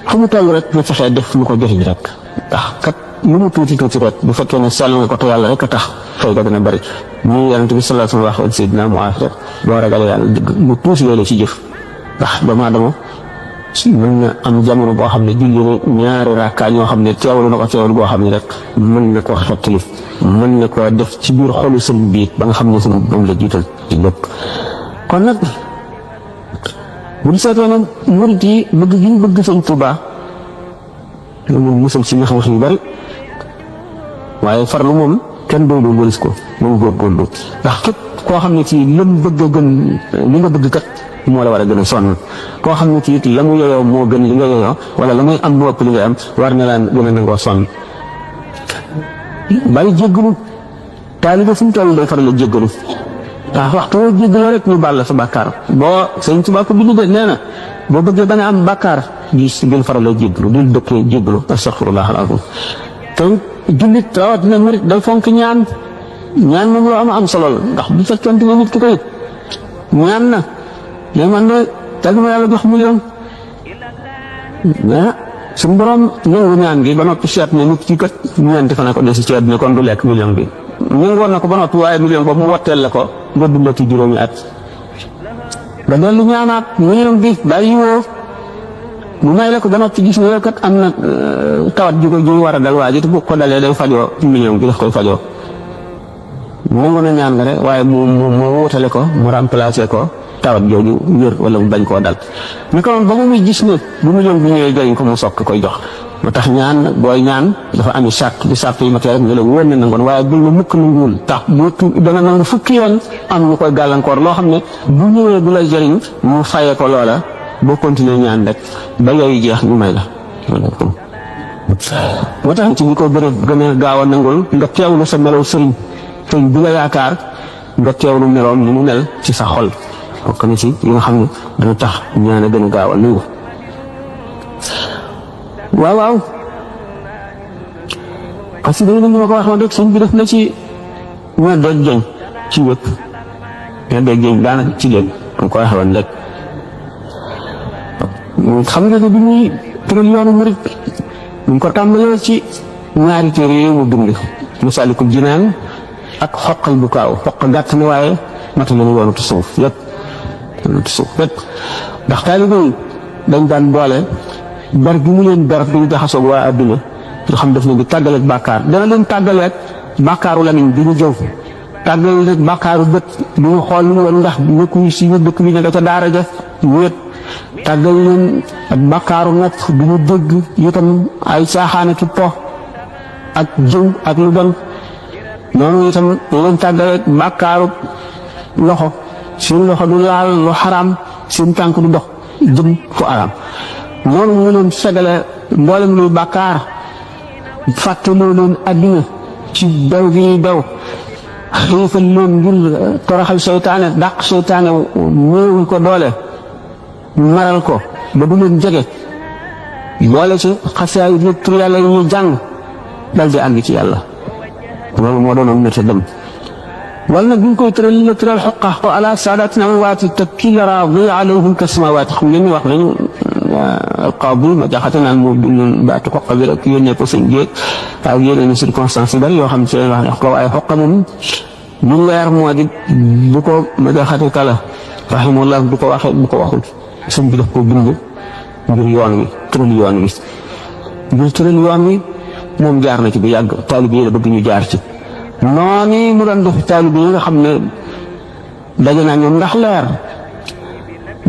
fu mu toll rek na fexee def lu ko jëriñ rek ndax kat lu mu tuuti rek bu fekkee ne sell nga ko te yàlla rek a tax fay ko dana bëri ñu Yonent bi sallallahu alayhi wa sallam waxoon Seydina Muaaz rek boo ragalee yàlla dëgg mu tuuti loolu ci jëf ndax ba maa dama mën na am jamono boo xam ne julli ñaari rakkaa ñoo xam ne teewlu na ko teewlu boo xam ne rek mën na koo xettali mën na koo def ci biir xolu sëñ bi ba nga xam ne sëñ moom la jiital ci lépp kon nag bu ñu seetee nag murit yi bëgg gi ñu bëgg Sëñ Tuubaa loolu musal ci ñax-ñax yu bari waaye farlu moom kenn doonul wëlis ko moom góorgóorlu ndax képp koo xam ne ci lam bëgg a gën li nga bëgg kat moo la war a gën a sonn koo xam ne ci it la mu yoyoo moo gën li nga yoyoo wala la muy am moo ëpp li nga am war na laan gën a nangoo sonn bàyyi jéggalu taalibe fu mu toll day faral a jéggalu ndax waxtu woo jéggaloo rek ñu baal la sa bàkkaar boo Sëñ Tuubaa ko bind de nee na boo bëggee ba nga am bàkkaar di si gën faral a jéggalu di dëkkee jéggalu astaghfirullah alazim te jullit rawat na murit day fonk ñaan moom loo am solo la ndax bu fekkente ne nit ki koy ñaan na mais man de teg ma yàlla jox million mais suñu borom nangu ñaan gi ba noppi seet ne nit ki kat ñeenti fan ko desi ci àddina kon du lekk million bi nangoon na ko ba noppi waaye million boobu mu watteel la ko nga dundati juróomi at ba dellu ñaanaat million bi bàyyi woo mu may la ko ba noppi gis ne kat am na tawat ju war a dal waa ji te bu ko dalee day fajoo million bi daf koy fajoo nangu na ñaan nga rek waaye mu wutale ko mu remplacé ko tawat jooju wér wala mu bañ koo dal ni ko noonu ba mu muy gis ne bu million bi ñëwee jëriñ ko mu sokk koy jox moo tax ñaan booy ñaan dafa ami sart di sart yi matee rek nga la wóor ne nangoon waaye bul na mukk nanguwul tax dana nangu fukki yoon am lu koy gàllankoor loo xam ne bu ñëwee du lay jëriñ mu fayee ko loola boo continuer ñaan rek ba yooyu jeex ñu may la moo tax ci ñi ko gën a gaaw a nangul nga teewlu sa melaw sëriñ bi nga yaakaar nga teewlu meloom ni mu mel ci sa xol bokk na ci yi nga xam ne dana tax ñaan a gën a gaaw a nangu waaw parce que dañu ma ko waxoon rek sëñ bi def na ci ñoo dooj jëñ ci wépp ñoo dooj jëñ daanaka ci lépp am ko waxoon rek xam nga ne bi muy tëral yoonu murit ñu ko tàmbalee ci ñaari téere yi mu bind Masaalikul Jinaan ak xoqal bu kaaw xoq gàtt na waaye mata la ñu yoonu tasawuf yépp ndax taalibe yi dañ daan boole ber gi mu leen ber duñu jaxasoog waa adduna nga xam daf leen di tàggaleeg bàkkaar dana leen tàggaleeg bàkkaaru lamiñ bi ñu jëw tàggaleeg bàkkaaru bët bi ñu xool lu woon ndax nekkuñu si dëkk bi ne ca daara ja wéet tàggal leen ak bàkkaaru nopp bi ñu dégg itam ay caaxaane ki po ak jëw ak lu bon noonu itam leen tàggaleeg bàkkaaru loxo seen loxo du laal lu xaraam seen tànk du dox jëm fu araam noonu mu leen segale mboolem luy bàkkaar fàttaloo leen adduna ci bew gi ñuy bew xiifal leen ngir toroxal seytaane dàq seytaane néewul ko doole maral ko ba du leen jege boole ci xasaay yi tur yàlla yi ñuy jàng dal di àgg ci yàlla loolu moo doonoon métti dem wala nag bu ñu koy tëral la tëral xoqa ala saadatina waati te kii la raadi alayhim ka samawaati xam ngeen ni wax nañu alqaadi ma jaxate naan moo bindoon baatu xoqa bi rek yónnee ko sëñ Géej ak yeneen circonstance yu bari yoo xam ci wax ne xoqa waaye xoqa moom lu leer moo di bu ko ma jaxate kala rahimahullah bu ko waxee bu ko waxul sëñ bi daf ko bind ngir yoon wi tëral yoon wi ngir tëral yoon wi moom jaar na ci bu yàgg taalibe yi la bëgg ñu jaar ci noonu mu doon dox taalibe yi nga xam ne daje naa ñoom ndax leer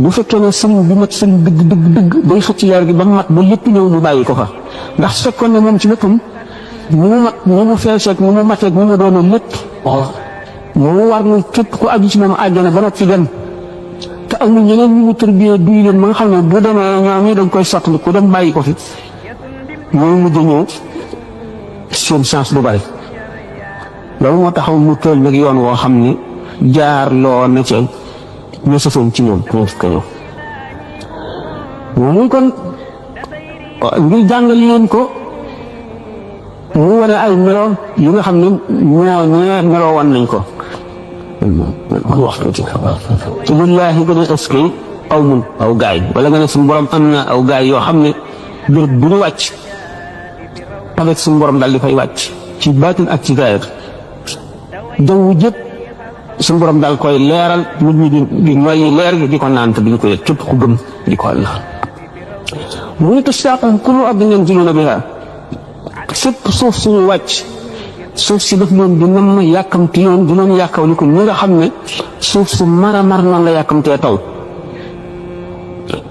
bu fekkee ne sëñ bi mat sëñ dëgg day xëcc leer gi ba mat ba lépp ñëw mu bàyyi ko fa ndax su fekkoon ne moom ci léppam mu mat mu feeseeg mu mateeg mu doonoon lépp mu war na képp ku aju ci moom àjjana ba nag ci dem te amul ñeneen ñu mu tërbiyee duy leen ba nga xam ne bu demee ñoom ñi dañ koy sottali ku dem bàyyi ko fi ñooy mujj ñëw seen chance du bari loolu moo taxaw mu tël nag yoon woo xam ne jaar loo na ca ñu sëfoon ci ñoom ñoo fi ko ñëw mu kon ngir jàngal leen ko mu wane ay melo yi nga xam ne meloo wan nañ ko te wallaahi ko ne est-ce que aw mun aw gaay wala nga ne suñu borom am na aw gaay yoo xam ne bu ñu wàcc avec suñu borom daal di fay wàcc ci baatin ak ci zaahir jaww jëpp suñu borom daal koy leeral nit ñi di noyyi leer gi di ko naan te duñu ko yëg képp ku gëm di ko Allah mu ne tashtaqu kullu ardin yanziluuna bihaa fépp suuf suñu wàcc suuf si daf leen di nam yàkkamti yoon di leen yàkkaw ni ko ñi nga xam ne suuf su mara mar noonu la yàkkamtee taw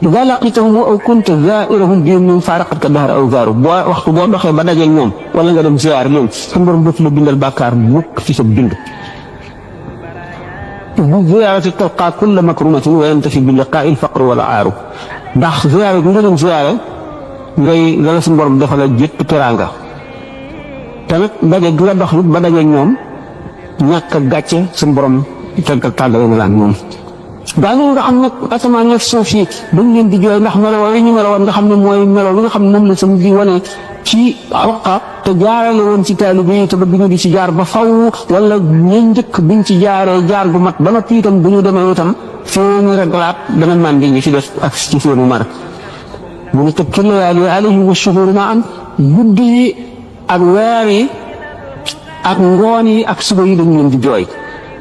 idaa laqitahum aw kunta zaa'irahum bihim min faaraqatka dahra aw zaaru boo waxtu boo doxee ba dajeeg ñoom wala nga dem ziyaar leen suñu borom dootu la bindal bàkkaar mukk ci sa bind bu ziyaarati talqaa kulla makrumatin wa yantafi bi liqaa'i al-faqru wal aaru ndax ziyaare bi nga dem ziyaare ngay nga la suñu borom defal jëpp teraanga tamit daje gi nga dox nit ba dajeeg ñoom ñàkk a gàcce suñu borom tàggale na la ak ñoom daal nga xam ne asamaan ak suuf yi dañ leen di jooy ndax melo yi ñu meloon nga xam ne mooy melo li nga xam ne moom la sëñ bi wane ci xoqa te jaarale woon ci taalibe yi te ba ñu di ci jaar ba faw wala ña njëkk biñ ci jaaree jaar gu mat ba noppi itam bu ñu demee itam seeni reglaat dana màndi ñi ci des ak ci seenu mar mu ne te killayaali alayhi wa shuhuru ma am guddi yi ak weer yi ak ngoon yi ak suba yi dañ leen di jooy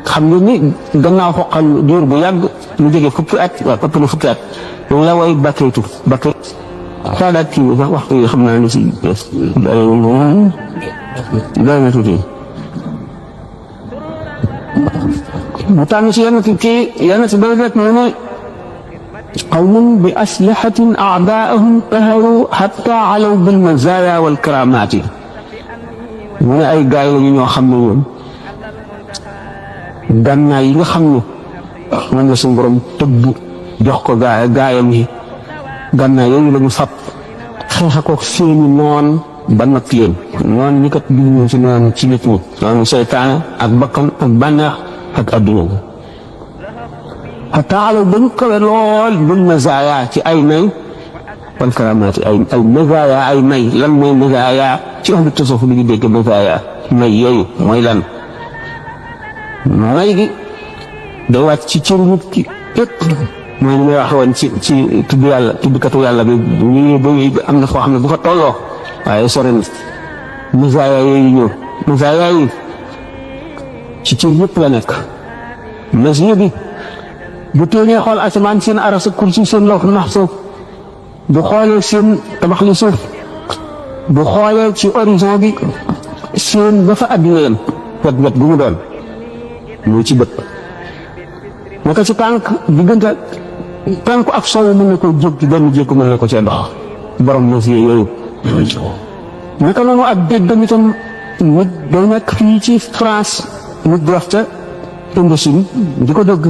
xam nga ni gannaaw xoqal diir bu yàgg lu jóge fukki at waaw ëpp na fukki at loolu la way bakkaytu saa daal kii sax waxtu yi xam naa ne si doy na tuuti mu tànn si yenn si doy rek mu ne qawmun bi aslahatin a'daa'ahum qaharu hatta alaw bil mazaaya wal karaamaati mu ne ay gaay la ñu ñoo xam ne woon gànnaay yi nga xam ne moom la suñu borom tëgg jox ko gaayam yi gànnaay yooyu la ñu fab xeexa ko seeni noon ba natt leen noon ñi kat duñu ci noonu ci nit ñi noonu seytaane ak bakkan ak bànneex ak adduna bi xataalaw dañu kawe lool bil mazaaya ci ay may wal karamaati ay mazaaya ay may lan mooy mazaaya ci ahlu tasawuf li ñu dégg mazaaya may yooyu mooy lan may gi day wàcc ci cër nit ki képp mooy li may wax woon ci tudd yàlla tuddkatu yàlla bi ñu am na foo xam ne bu fa tolloo waaye sore na mazaaya yooyu ñëw mazaaya yi ci cër yëpp la nekk masiya bi bu téenee xool asamaan seen aras ak kursi seen lawh mahfuus bu xoolee seen tabax li suuf bu xoolee ci horizon bi seen ba fa àddina yam wet bu mu doon mu ci bët naka ci tànk diggante tànku ak soowu mën na ko jóg ci benn jékku mën na ko cee dox borom masiya yooyu naka noonu ak déggam itam nit day nekk fii ci France nit di wax ca Indochine di ko dëgg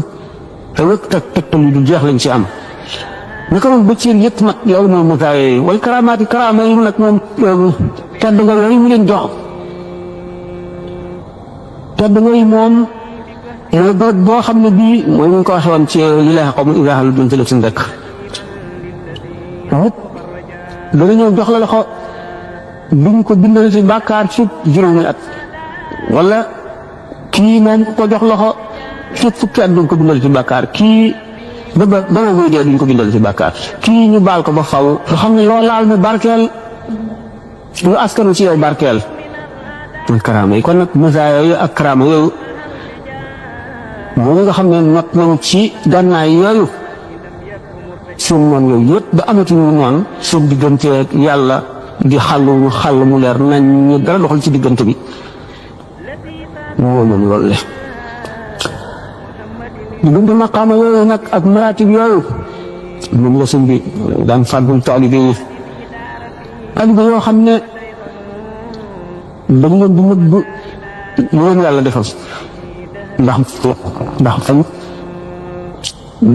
te wëkk tegtal yu du jeex lañ ci am naka noonu ba ci yëpp nag yow moom mazaaya yooyu wala karaamaati karaama yi nag moom tedd nga yooyu mu leen jox tedd ngay moom mooy boo xam ne bii mooy ñu ko waxee woon ci li lay xaw ma Ibrahima lu doon tëlëg suñu rek nit dana ñëw jox la loxo duñ ko bindal ci bàkkaar ci juróomi at wala kii moom ko jox loxo ci fukki at duñ ko bindal ci bàkkaar kii ba nga muy dee duñ ko bindal ci bàkkaar kii ñu baal ko ba faw nga xam ne loo laal ne barkeel lu askanu ci yow barkeel muy karaama yi kon nag masaa yooyu ak karaama yooyu moom nga xam ne not nañu ci gànnaay yooyu seen noon yooyu yëpp ba amatuñu noon seen diggante yàlla di xàll mu leer nañ ñu dara doxal ci diggante bi moo moom loolu le diggante maqaama yooyu nag ak maratib yooyu moom la sëñ bi daan fàggul taalibe yi taalibe yoo xam ne dañ leen di nëbb leen yàlla defal ndax fañ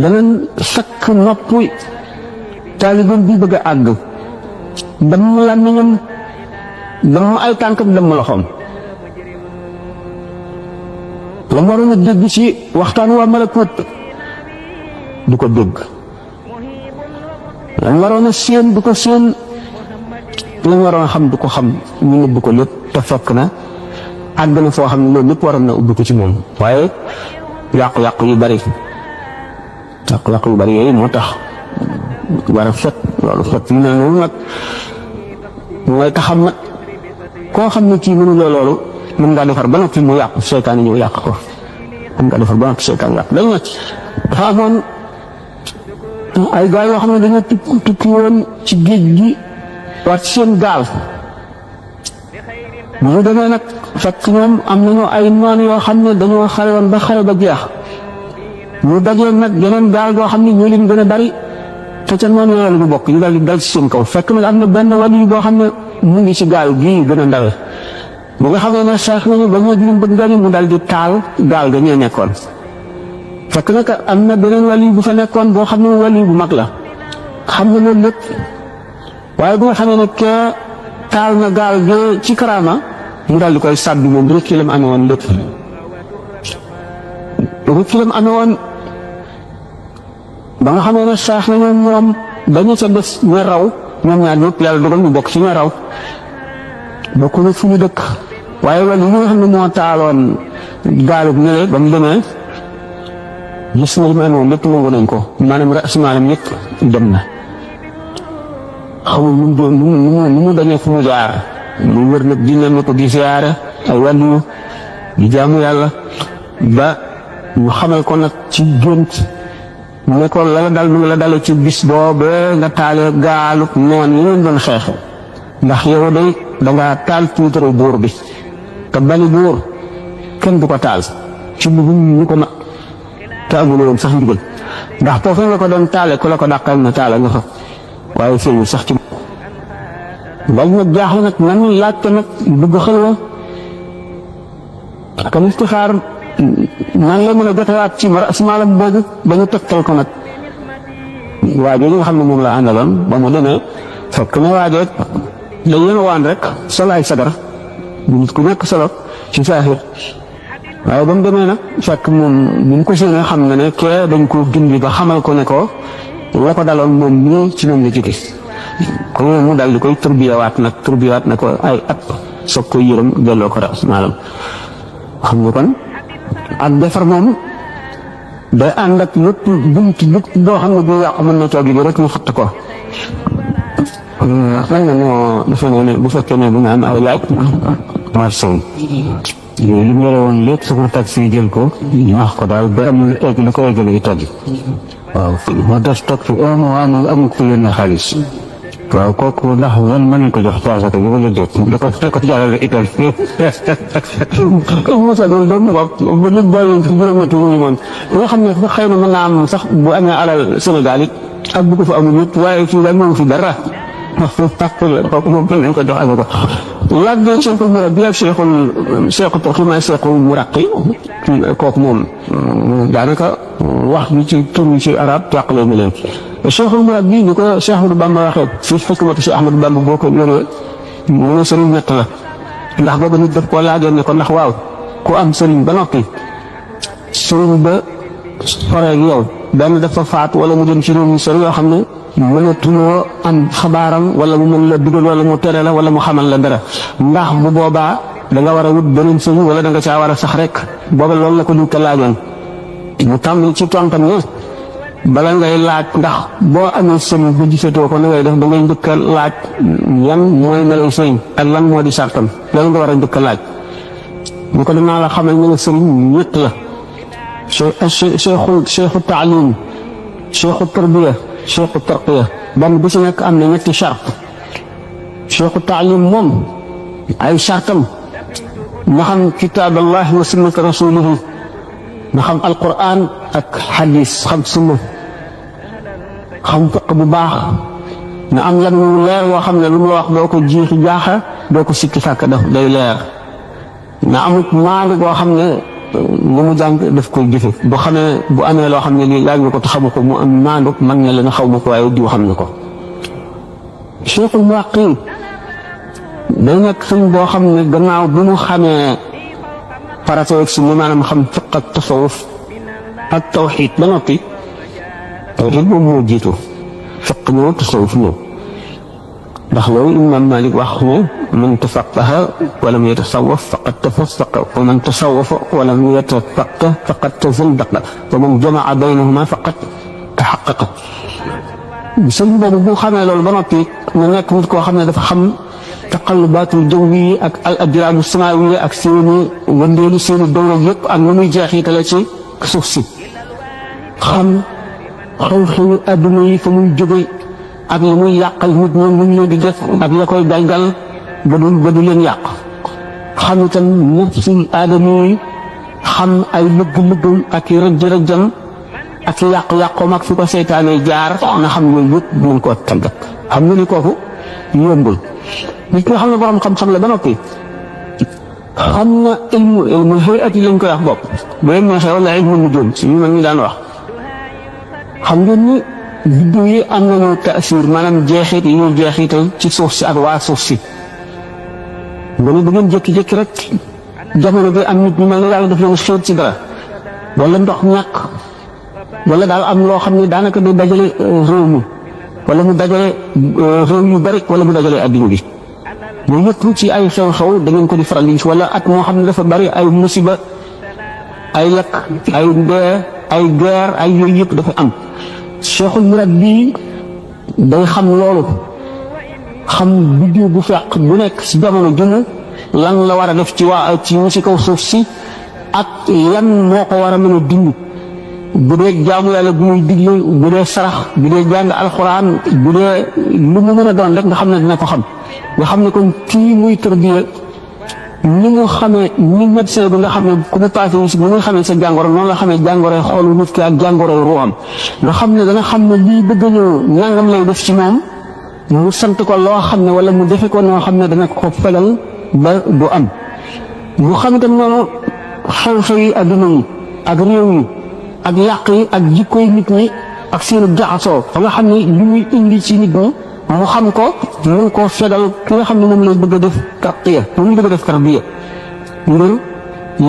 danañ sakk nopp taalibe bi bëgg a àgg damm làmmiñam damm ay tànkam damm loxoom la mu waroon a dégg ci waxtaan waa malakut du ko dégg la mu waroon a séen du ko séen la mu waroon a xam du ko xam ñu nëbb ko lépp te fekk na àgg na foo xam ne loolu lépp waroon na ubbi ko ci moom waaye yàqu-yàqu yu bari yooyu moo tax war a fet loolu fet yu ne noonu nag mooy taxam nag koo xam ne kii mënu loolu mën ngaa defar ba noppi mu yàqu seytaan ñëw yàq ko mën ngaa defar ba noppi seytaan yàq dañu nag dafa amoon ay gaal yoo xam ne dañoo tukki woon ci géej gi war ci seen gaal bu ñu demee nag fekk ñoom am nañu ay noon yoo xam ne dañoo xare woon ba xare ba jeex ñu dajee nag yeneen gaal yoo xam ne ñoo leen gën a bari te ca noonu yooyu la ñu bokk ñu daal di dal ci seen kaw fekk nag am na benn wàll boo xam ne mu ngi ci gaal gii gën a ndawe bu nga xam ne sax nañu ba ñoo juróom bëgg gañu mu daal di taal gaal ga ñoo nekkoon fekk nag am na beneen wàll bu fa nekkoon boo xam ne wàll bu mag la xam nga loolu lépp waaye bu nga xamee ne kee taal na gaal ga ci karaama mu daal di koy sàddu moom rek ci la mu amee woon lépp rek ci la mu amee woon ba nga xamee ne sax nañu ñoom dañu ca des ñu raw ñoom ñaar ñëpp yàlla dogal ñu bokk ci ñu raw bokk na fu ñu dëkk waaye wàll yi nga xam ne moo taaloon gaalub ñëwee ba mu demee gis na li ma moom lépp nangu nañ ko maanaam rasmaalam yëpp dem na xamul nu mu dañee fu mu jaar mu wër nag di nen ko di siyaare ay wàllu di jaamu yàlla ba ñu xamal ko nag ci gént ne ko la dal mu la dale ci bis boobu nga taale gaalub noon yi leen doon xeexe ndax yow day dangaa taal tuutare buur bi te bani buur kenn du ko taal ci ñu ko ma te amuloo woon sax ndigal ndax foofu nga ko doon taale ku la ko dàqal na taale nga fa waaye feeñul sax ci bal nag jaaxle nag nan laajte nag bëgg xëlwa ak istixaar nan la mën a jotewaat ci maalam boobu ba ñu tegtal ko nag waajo li nga xam ne moom la àndaloon ba mu demee fekk na waajoot dañ leen waan rek solo ay sagar nit ku nekk solo ci saaxir waaye ba mu demee nag fekk moom bu mu ko séenee xam nga ne kee dañ ko gindi ba xamal ko ne ko la ko daloon moom ñii ci moom la jóge ko mu dal di koy turbiyawaat na ko ay at soog koy yërëm delloo ko ras maalam xam nga kon ak defar moom day ànd ak lépp bunt doo xam ne bu yàqu mën na toog yi rek mu fatt ko xëy na moo defe ne bu fekkee ne bu nga am ay laaj marché yooyu li mu yore woon lépp su ko taxi jël ko ñu wax ko daal ba amul egg lu ko eggale yi togg waaw moo des toog fi amul ku yónnee xaalis waaw kooku ndax man mën nañ ko jox paasaka bi wala déet da ko jàllale ital mosa doon doon ba nit bàyyoon fi bërëmatu muy moom nga xam ne xëy na mën naa am sax bu amee alal Sénégal it ak bu ko fa amul it waaye fii daal moom fi dara kooku moom nañ ko jox ak ko laaj bi cheikhul murabbi ak cheikhul toxima cheikhul muraqi kooku moom daanaka wax bi ci tur ci arab tàqaloo mi leen cheikhul murabbi ni ko Cheikh Ahmadou Bamba waxee fi xikmatu Cheikh Ahmadou Bamba boo ko yoree mu ne sëriñ ñett la ndax booba nit daf koo laajoon ne ko ndax waaw ku am sëriñ ba noppi sëriñ ba soreeg yow benn dafa faatu wala mu dem ci réew mi sori yoo xam ne mënatuloo am xabaaram wala mu mën la dugal wala mu tere la wala mu xamal la dara ndax bu boobaa da nga war a wut beneen sëriñ wala da nga caa war a sax rek booba loolu la ko duñ ko laajoon mu tàmbali ci tontam ne bala ngay laaj ndax boo amee sëriñ ba gisatoo ko na ngay def da ngay njëkk a laaj yan mooy melaw sëriñ ak lan moo di sartam loolu nga war a njëkk a laaj ñu ko dinaa la xamal ne sëriñ ñett la cheikhu taalim cheikhu tarbiya cheikhu tarqiya benn bu ci nekk am na ñetti charte cheikhu taalim moom ay chartam nga xam kitaab allah wa sunnat rasulihi nga xam alquran ak xadis xam sunna xam fiq bu baax nga am lan mu leer woo xam ne lu mu wax doo ko jiixi jaaxa doo ko sikki sàkk daf day leer nga amut maandu boo xam ne lu mu jàng daf koy jëfe bu xamee bu amee loo xam ne lii laaj nga ko te xamu ko mu am maandu man ne la nga xaw ma ko waaye diw xam na ko cheikhul muwaqqiin day nekk suñ boo xam ne gannaaw bi mu xamee farata ak sunna maanaam xam fiq ak tasawuf ak tawxiid ba noppi tawxiid moom moo jiitu fiq ñëw tasawuf ñëw ndax loolu imam Malik wax ne man tafaqaha walam yatasawaf faqad tafassaqa wa man tasawafa walam yatafaqah faqad tazandaqa wa man jamaa baynahuma faqad taxaqaqa sëñ boobu bu xamee loolu ba noppi mu nekk nit koo xam ne dafa xam taqallubaatul jawwi ak al ajraadu samaawiya ak seeni wëndeelu seeni dawla yëpp ak nu muy jeexitale ci suuf si xam xew-xewi adduna yi fa muy jóge ak la muy yàqal nit ñoom lu ñu leen di def ak la koy galgal ba du leen yàq xam itam nafsul aadama yi xam ay lëgg-lëggam ak i rëjj-rëjjam ak yàq-yàqoom ak fi ko seytaane jaar na xam yooyu yëpp mën koo tàggat xam nga ni kooku yombul nit nga xam ne borom xam-xam la ba noppi xam na ilmu hayati lañ koy wax bopp bu leen neexee wala ilmu nujum si ñu mag ñi daan wax xam ngeen ni biddiw yi am nañu taasir maanaam jeexit yi ñuy jeexital ci suuf si ak waa suuf si nga ne da ngeen jékki-jékki rek jamono bi am nit ñu mel ne yàlla daf leen xeet ci dara wala ndox ñàkk wala daal am loo xam ne daanaka day dajale réew mi wala mu dajale réew yu bari wala mu dajale adduna bi yooyu yëpp ci ay xew-xew da ngeen ko di faral di wala at moo xam ne dafa bari ay musiba ay lakk ay dee ay guerre ay yooyu yëpp dafa am cheikhul murabbi day xam loolu xam biddiw bu fekk bu nekk si jamono junne lan la war a def ci waa ci ñu si kaw suuf si ak yan moo ko war a mën a dund bu dee jaamu yàlla bu muy digle bu dee sarax bu dee jàng alxuraan bu dee lu mu mën a doon rek nga xam ne dina ko xam nga xam ne kon kii muy tërbiya ni mu xamee ni médecin bi nga xam ne ku mu paase wu si ni nga xamee sa jàngoro noonu la xamee jàngoroy xoolu nit ki ak jàngoroy ruuxam nga xam ne danga xam ne lii bëgg ñëw nangam lay def ci moom mu sant ko loo xam ne wala mu defe ko noo xam ne dana ko fegal ba du am mu xam itam noonu xew-xew yi adduna yi ak réew yi ak yàq yi ak jikkoy nit ñi ak seenu jaxasoo ba nga xam ne li muy indi ci nit ñi mu xam ko mën koo fegal ki nga xam ne moom lay bëgg a def tarqiya moom lay bëgg a def tarbiya ngir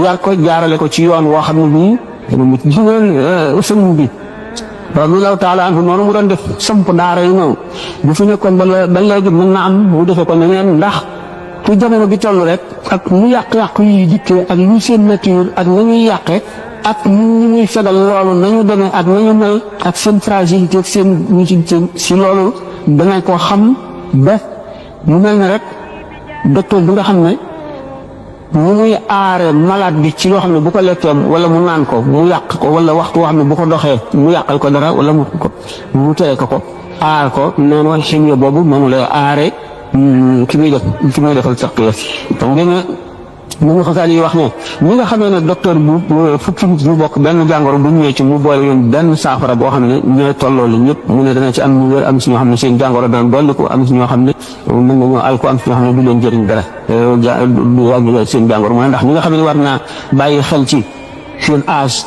yar ko jaarale ko ci yoon woo xam ne bii mu gis ngeen sëñ bi radiyallahu taala anhu noonu mu doon def samp daara yi ñëw bu fi nekkoon ba léegi mën na am mu defee ko neneen ndax ku jamono bi toll rek ak mu yàq-yàq yi dikkee ak ñu seen nature ak na ñuy yàqee ak ñu muy fegal loolu nañu demee ak nañu mel ak seen fragilité ak seen utilité si loolu dangay ko xam ba mu mel ne rek docteur bi nga xam ne mu muy aare malade bi ci loo xam ne bu ko lekkee wala mu naan ko mu yàq ko wala waxtu woo xam ne bu ko doxee mu yàqal ko dara wala mu tere ko aar ko noonu wala chimie boobu moom lay aare ki muy defal tarqiya donc dina mu nga xasaal yi wax ne ñi nga xamee ne docteur bu fukki nit ñu bokk benn jàngoro bu ñëwee ci mu boole yoon benn saafara boo xam ne ñooy tolloo li ñëpp mu ne dana ci am ñu wér am si ñoo xam ne seen jàngoro dana dolli ko am si ñoo xam ne mën nga ñoo al ko am si ñoo xam ne du leen jëriñ dara du wàññi seen jàngoro mooy ndax ñi nga xam ne war naa bàyyi xel ci seen âge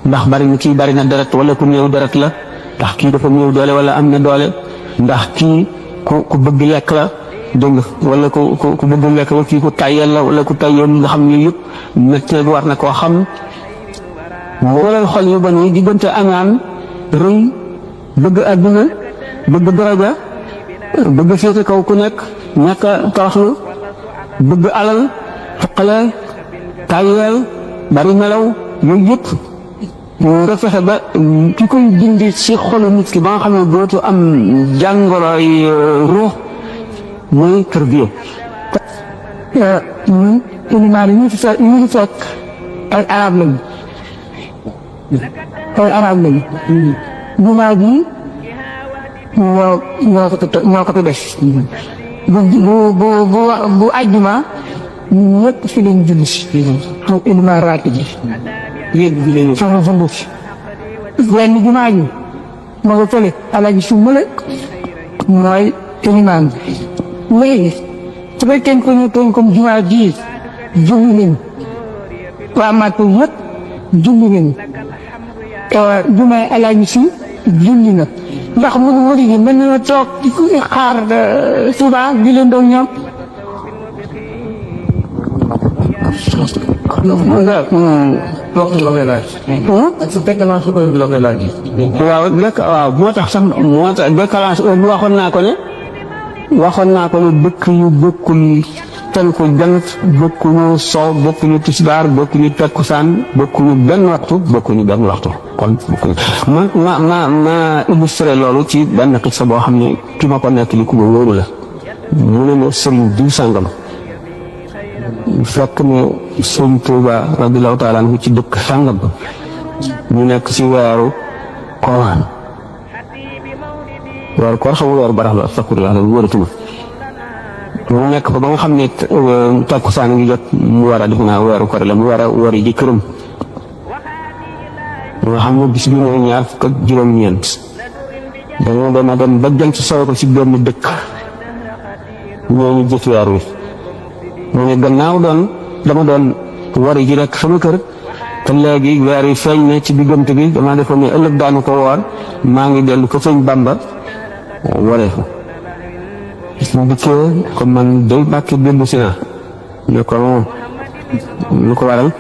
ndax bari na kii bari na deret wala ku néew deret la ndax kii dafa néew doole wala am na doole ndax kii ku bëgg lekk la dégg wala ku bëgg lekk wala kii ku tàyyel la wala ku tàyyoon nga xam ne yëpp médecin bi war na koo xam wala xol yu bon yi diggante añaan rëy bëgg àdduna bëgg daraja bëgg féete kaw ku nekk ñàkk a toroxlu bëgg alal fuqale tàyyel bari nelaw yooyu yëpp nga fexe ba ki koy dindi ci xolu nit ki ba nga xam ne dootu am jàngoroy ruux mooy tarbiya. ñun ilimaan yi ñu fi fekk ay arab lañu jumaa ji ñoo ko fi def bu àjjuma ñëpp fi leen julli si moom ilimaan raati ji yéen soxna Zumbu lenn jumaa ji ma nga fële Alaaji Sumbala mooy ilimaan bi léegi su fekkee ko ñu toog comme jumaa ji julli nañu waa Màkka yëpp julli nañu jumaa Alaaji Si julli na ndax mu gi mën na toog di xaar suba di leen doon ñoom waaw moo tax sax décalage bi waxoon naa ko ne dëkk yu bokkul tenku jant bokkuñu sow bokkuñu tisbaar bokkuñu takkusaan bokkuñu benn waxtu kon ma illustré loolu ci benn xisa boo xam ne ki ma ko nekk li ku ma wóoru la mu ne ma sëriñ diw sàngam fekk ne sëriñ Tuuba radiyallaahu taala anhu ci dëkk sàngam ñu nekk ci weeru koor xamul weeru barax la astaghfirullah wóoratuma mu nekk fa ba nga xam ne takkusaan ngi jot mu war a def naa weeru koor la mu war a wari ji këram nga xam ne bis bi mooy ñaar fukk ak juróom-ñeent dañoo dem ba jant soo ko ci benn dëkk ñooñu jëf weer wi mu ne gannaaw dama doon wari ji rek sama kër te léegi weer wi feeñ ne ci diggante bi dama defoon ne ëllëg daanu ko woor maa ngi dellu ko sëñ Bamba waree fa mu dikkee comme man day bàkki dellu si naa ne ko lu ko waral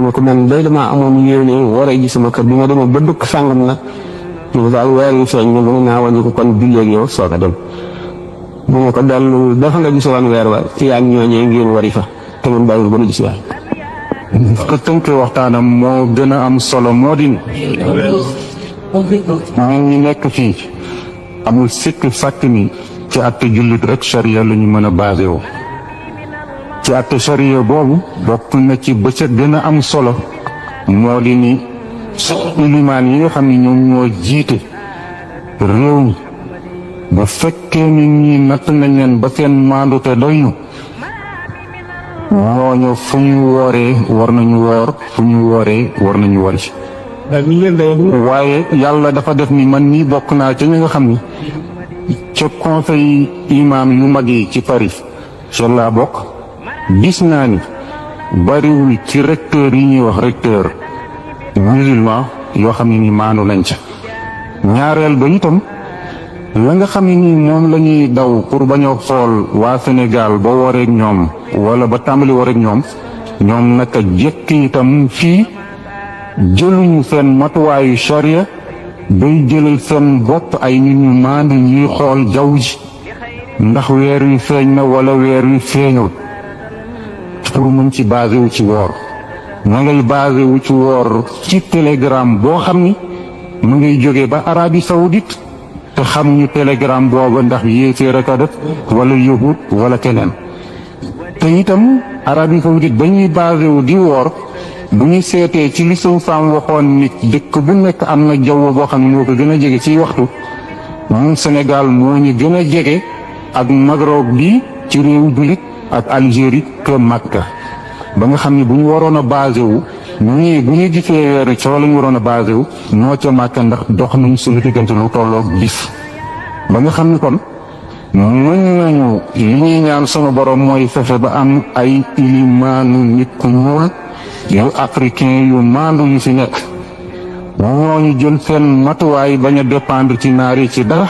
mu ko man day damaa amoon yéene waree ji sama kër bi ma demoon ba dëkk sàngam nag ñu daal weer wi feeñ ne mu naa wàññi ko kon julleeg yow soog a dem mu ne ko dellu dafa nga gisoon weer wa ci yaa ngi ñooñee ngeen wari fa te mun bàyyiwul ba nu gis waay ko tënk waxtaanam moo gën a am solo moo di ñu nekk fii amul sikk sàkk ni ci àtte jullit rek charia la ñu mën a basé woo ci àtte charia boobu bokk na ci ba ca gën a am solo moo di ni ilimaan yi nga xam ne ñoom ñoo jiite réew mi ba fekkee ni ñi natt nañ leen ba seen maandute doy ñu ñooñu fu ñu wooree war nañu woor fu ñu wooree war nañu wari waaye yàlla dafa def ni man nii bokk naa ca ñi nga xam ni ca conseil imam yu mag yi ci Paris ca laa bokk gis naa ni bariwul ci recteur yi ñuy wax recteur musulman yoo xam ne ni maandu nañ ca ñaareel ba itam la nga xam ne nii moom la ñuy daw pour bañ a xool waa Sénégal ba wareeg ñoom wala ba tàmbali wareeg ñoom naka jëkk itam fii jëluñu seen matuwaayu charia bay jëlal seen bopp ay nit ñu maandu ñuy xool jaww ji ndax weer wi feeñ na wala weer wi feeñul pour mun ci basé wu ci woor ma ngay basé wu ci woor ci télégramme boo xam ni mu ngay jógee ba Arabie Saoudite te xamuñu télégramme booba ndax yéeféer a ko def wala yahut wala keneen te itam Arabie Saoudite ba ñuy basé wu di woor bu ñu seetee ci li suñu faam waxoon nit dëkk bu nekk am na jaww boo xam ne moo ko gën a jege ci waxtu ñun Sénégal moo ñu gën a jege ak Maghreb bi ci réew jullit ak Algérie que Makka ba nga xam ne bu ñu waroon a basé wu ñii bu ñu gisee weeru coow la ñu waroon a basé wu noo ca Makka ndax dox nañ suñu diggante lu tolloog bis ba nga xam ne kon mën nañu li ñuy ñaan sama borom mooy fexe ba am ay ilimaanu nit ku ñuul yu africain yu maandu yu fi nekk ñooñu jël seen matuwaay bañ a dépendre ci naar yi ci dara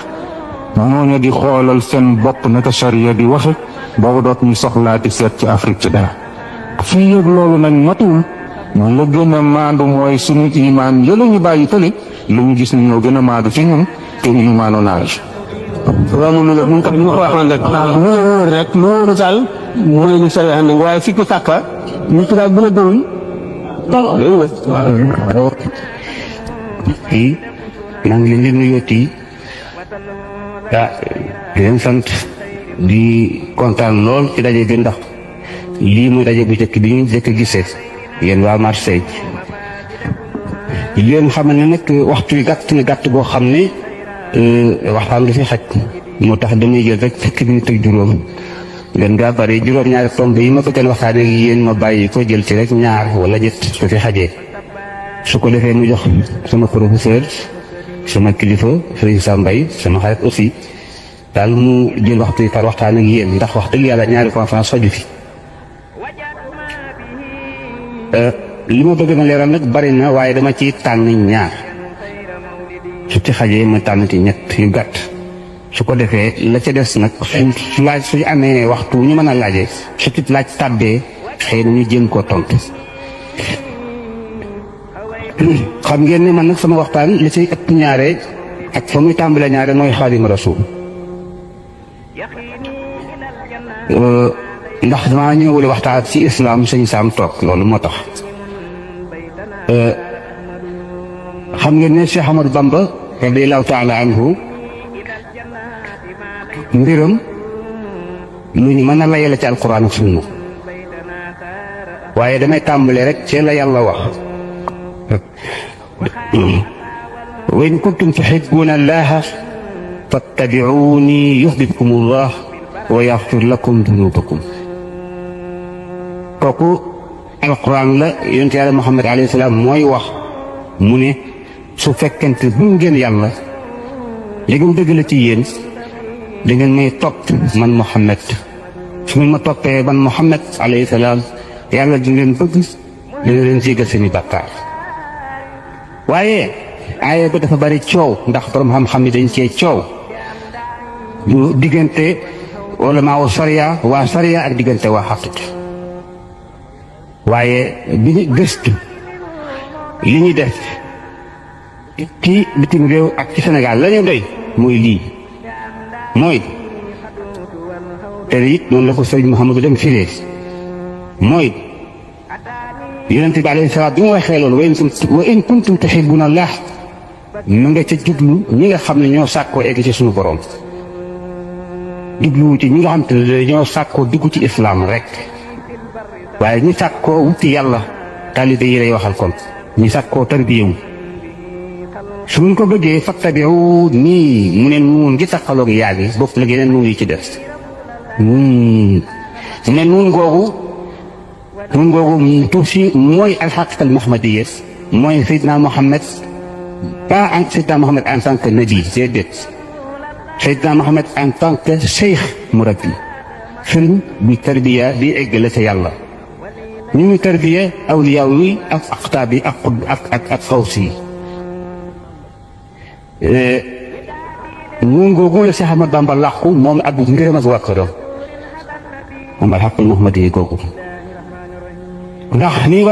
ñooñu di xoolal seen bopp naka charia di waxe boobu doot ñu soxlaati seet ci Afrique ci dara fii yëg loolu nag matul ñun la gën a maandu mooy suñu imaan yële ñu bàyyi tële lu ñu gis ni ñoo gën a maandu ci ñun te ñu imaano naaj. waaw moom la mun ko waxoon rek loolu daal mooy lu sori ànd waaye fi ko sàkka ñu ci daal gën a doon kii maa ngi leen di nuyooti di leen sant di kontaan lool ci daje bi ndax lii muy daje bu njëkk bi ñu njëkk a gisee yéen waa Marseille di leen xamal ne nag waxtu wi gàtt na gàtt boo xam ne waxtaan du fi xaj moo tax damay jël rek fukki minute ak juróom ngeen gaa bari juróom-ñaari tomb yi ma bëggoon waxtaan ak yéen ma bàyyi ko jël ci rek ñaar wala ñett su fi xajee su ko defee mu jox sama professeur sama kilifa Serigne Sam Mbaye sama xarit aussi daal mu jël waxtu par waxtaan ak yéen ndax wax dëgg yàlla ñaari conférence faju fi li ma bëgg na leeral nag bari na waaye dama ci tànn ñaar su ci xajee ma tànn ci ñett yu gàtt su ko defee la ca des nag su laaj su amee waxtu ñu mën a laajee su ci laaj tàbbee xëy na ñu jéem koo tontu xam ngeen ne man nag sama waxtaan li ciy ëpp ñaare ak fa muy tàmbalee ñaare mooy Xaadimu Rasuul ndax damaa ñëwule waxtaan ci islam sëñ Sam toog loolu moo tax xam ngeen ne Cheikh Ahmadou Bamba radiyallahu taala anhu mbiram lu ñu mën a layale ci alquran ak sunna waaye damay tàmbale rek ci la yàlla wax wa in kuntum tuhibbuna allaha fattabi'uni yuhbibkum allah wa yaghfir lakum dunubakum kooku alquran la yonent yàlla Muhammad alayhi salaam mooy wax mu ne su fekkente bu ngeen yàlla léegi dëgg la ci yéen da ngeen may topp man Muhammad su ngeen ma toppee man Muhammad alayhi salaam yàlla di leen bëgg dina leen jégal seeni bàkkaar waaye aaya ba dafa bari coow ndax borom xam-xam ni dañ cee coow du diggante wala maa sariya waa sariya ak diggante waa xaqiqa waaye bi ñu gëstu li ñuy def ci bitim réew ak ci Sénégal la ñu doy mooy lii mooy te it noonu la ko sëriñ Mouhamadou dem firee mooy yonent bi alayhi salaam bi mu waxee loolu wa in kuntum tuhibbuna Allah mu nga ca jublu ñi nga xam ne ñoo sàkkoo egg ci suñu borom jubluwu ci ñi nga xam te ne ñoo sàkkoo dugg ci islam rek waaye ñi sàkkoo wuti yàlla taalibe yi lay waxal kon ñi sàkkoo tarbiyewu su ñu ko bëggee fattabi'u nii mu ne nuun ngi taxaloog yaa gi bopp la yeneen nuun yi ci des mu ne nuun googu tuuf si mooy alxaqiqa almuhammadiyya mooy Seydina Mohamed pas en Seydina Mohamed en tant que nabi déedéet Seydina Mohamed en tant que cheikh murabbi sëriñ bi tarbiya di eggale sa yàlla ñu ngi tarbiya awliyaa yi ak aqtaab yi ak xawsi yi nuun googu la Cheikh Ahmad Bamba làqu moom ak ngërëm ak wàkkaram moom alxaqul muhammadiyya googu ndax lii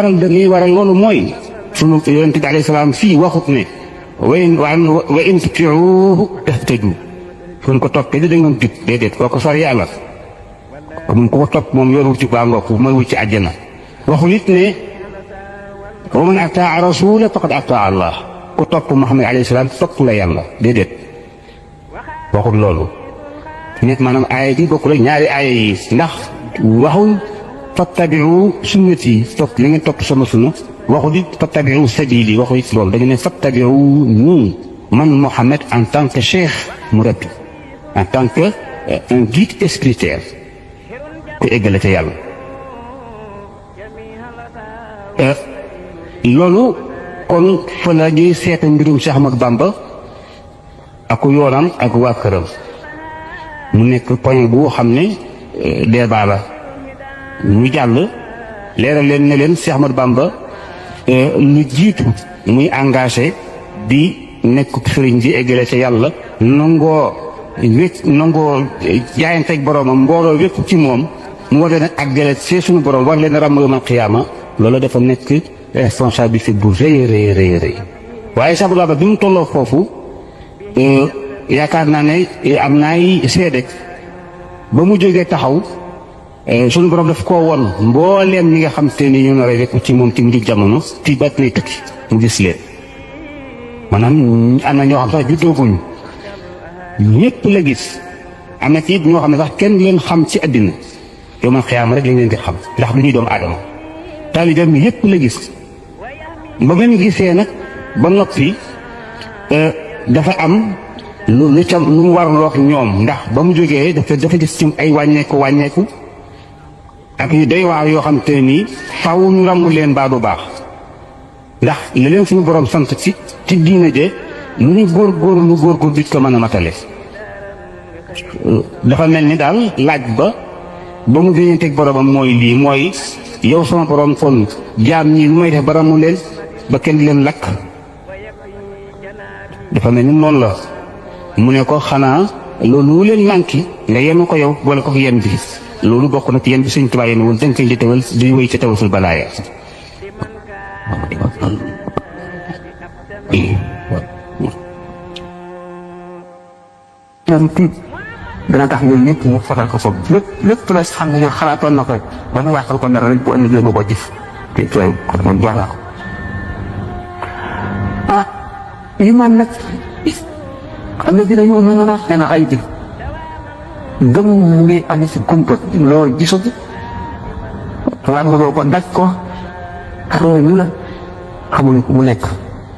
waral loolu mooy sunu yonent bi alayhi salaam fii waxut ne wa in tuti'uuhu tahtadu fu ko toppee da ngeen jub déedéet kooku sori yàlla mun ko topp moom yorul ci baa ngokk mooy wut ci àjjana waxul it ne wa man ataa rasula faqad ataa Allah ku topp Muhammad alayhi salaam topp la yàlla déedéet waxul loolu nit maanaam aaya bi bokkul ak ñaari aaya yi ndax waxul fattabi'u sunnati topp li ngeen topp sama sunna waxul it fattabi'u sabili waxul it loolu dañu ne fattabi'u nii man Muhammad en tant que cheikh murabbi en tant que un guide spirituel ku eggale ca yàlla loolu kon fa la ñuy seeta mbirum Cheikh Ahmadou Bamba ak yoonam ak waa këram mu nekk point bu xam ne débat la ñu jàll leeral leen ne leen Cheikh Ahmadou Bamba lu jiitu muy engagé di nekk sëriñ di eggale ca yàlla nangoo wécc nangoo jaayanteeg boroomam mbooloo wépp ci moom mu war leen ak gële see suñu borom war leen ràmm yawmal qiyaama loolu dafa nekk responsabilité bu rëy waaye sax bu bi mu tolloo foofu yaakaar naa ne am naay seede ba mu jógee taxaw suñu borom daf koo won mbooleem ñi nga xam te ni ñu nar a wekk ci moom ci mujj jamono ci bat lay tukki mu gis leen maanaam am na ñoo xam sax juddooguñu ñëpp la gis am na ci it ñoo xam ne sax kenn leen xam ci àddina yawmal qiyaama rek lañ leen di xam ndax du ñuy doomu aadama taalibeem yëpp la gis ba ngeen gisee nag ba noppi dafa am lu mu warloo ak ñoom ndax ba mu jógee dafa gis ci ay wàññeeku ak yu doy waar yoo xam te ne nii faaw ñu ràmmu leen baa du baax ndax li leen suñu borom sant ci diina je lu ñu góor dit ko mën a matale dafa mel ni daal laaj ba mu déyanteeg boromam mooy lii mooy yow sama borom kon jaam ñi lu may def ba ràmmu leen ba kenn leen lakk dafa mel ni noonu la mu ne ko xanaa loolu leen manqué nga yenu ko yow boole ko yen bi loolu bokk na ci yen bi Sëñ Tuubaa yéen wul dañ koy di tawal di wéy ca tawasul balaaya dana tax ñun ñëpp mu fotal ko foofu lépp la xam ne xalaatoon na ko ba mu waxal ko dara rek bu ëllëgee mu ko jëf te tooy moom voilà iman nag xam nga dina ñëw noonu nee na ay jëf gëm mu ngi am si kumpa loolu gisatu waaye nga ko daj ko xamuñu lu la xamuñu mu nekk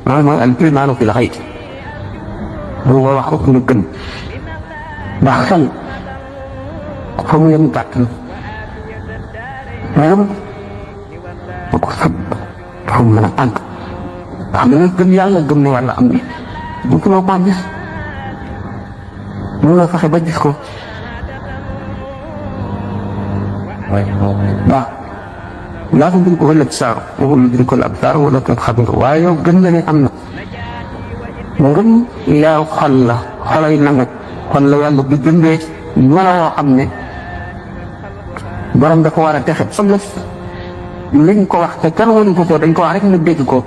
loolu mooy al imaanu fi la xayt bu ko wax ko gën ndax xel xamu yem bàtt maanaam bu ko xam dafa mën a àgg ndax dana gëm yàlla gëm ne yàlla am na bu ko loo gis mun nga fexe ba gis ko waaw laata duñ ko ëllëg saar waxul duñ ko ab saar wala ko xam nga waaye yow gën nga ne am na ngëm leeru xol la xolay nangu xol la yàlla bi bindee mën a woo xam ne borom dafa war a texe fam la liñ ko wax te kenn waru ko dañ ko wax rek mu dégg ko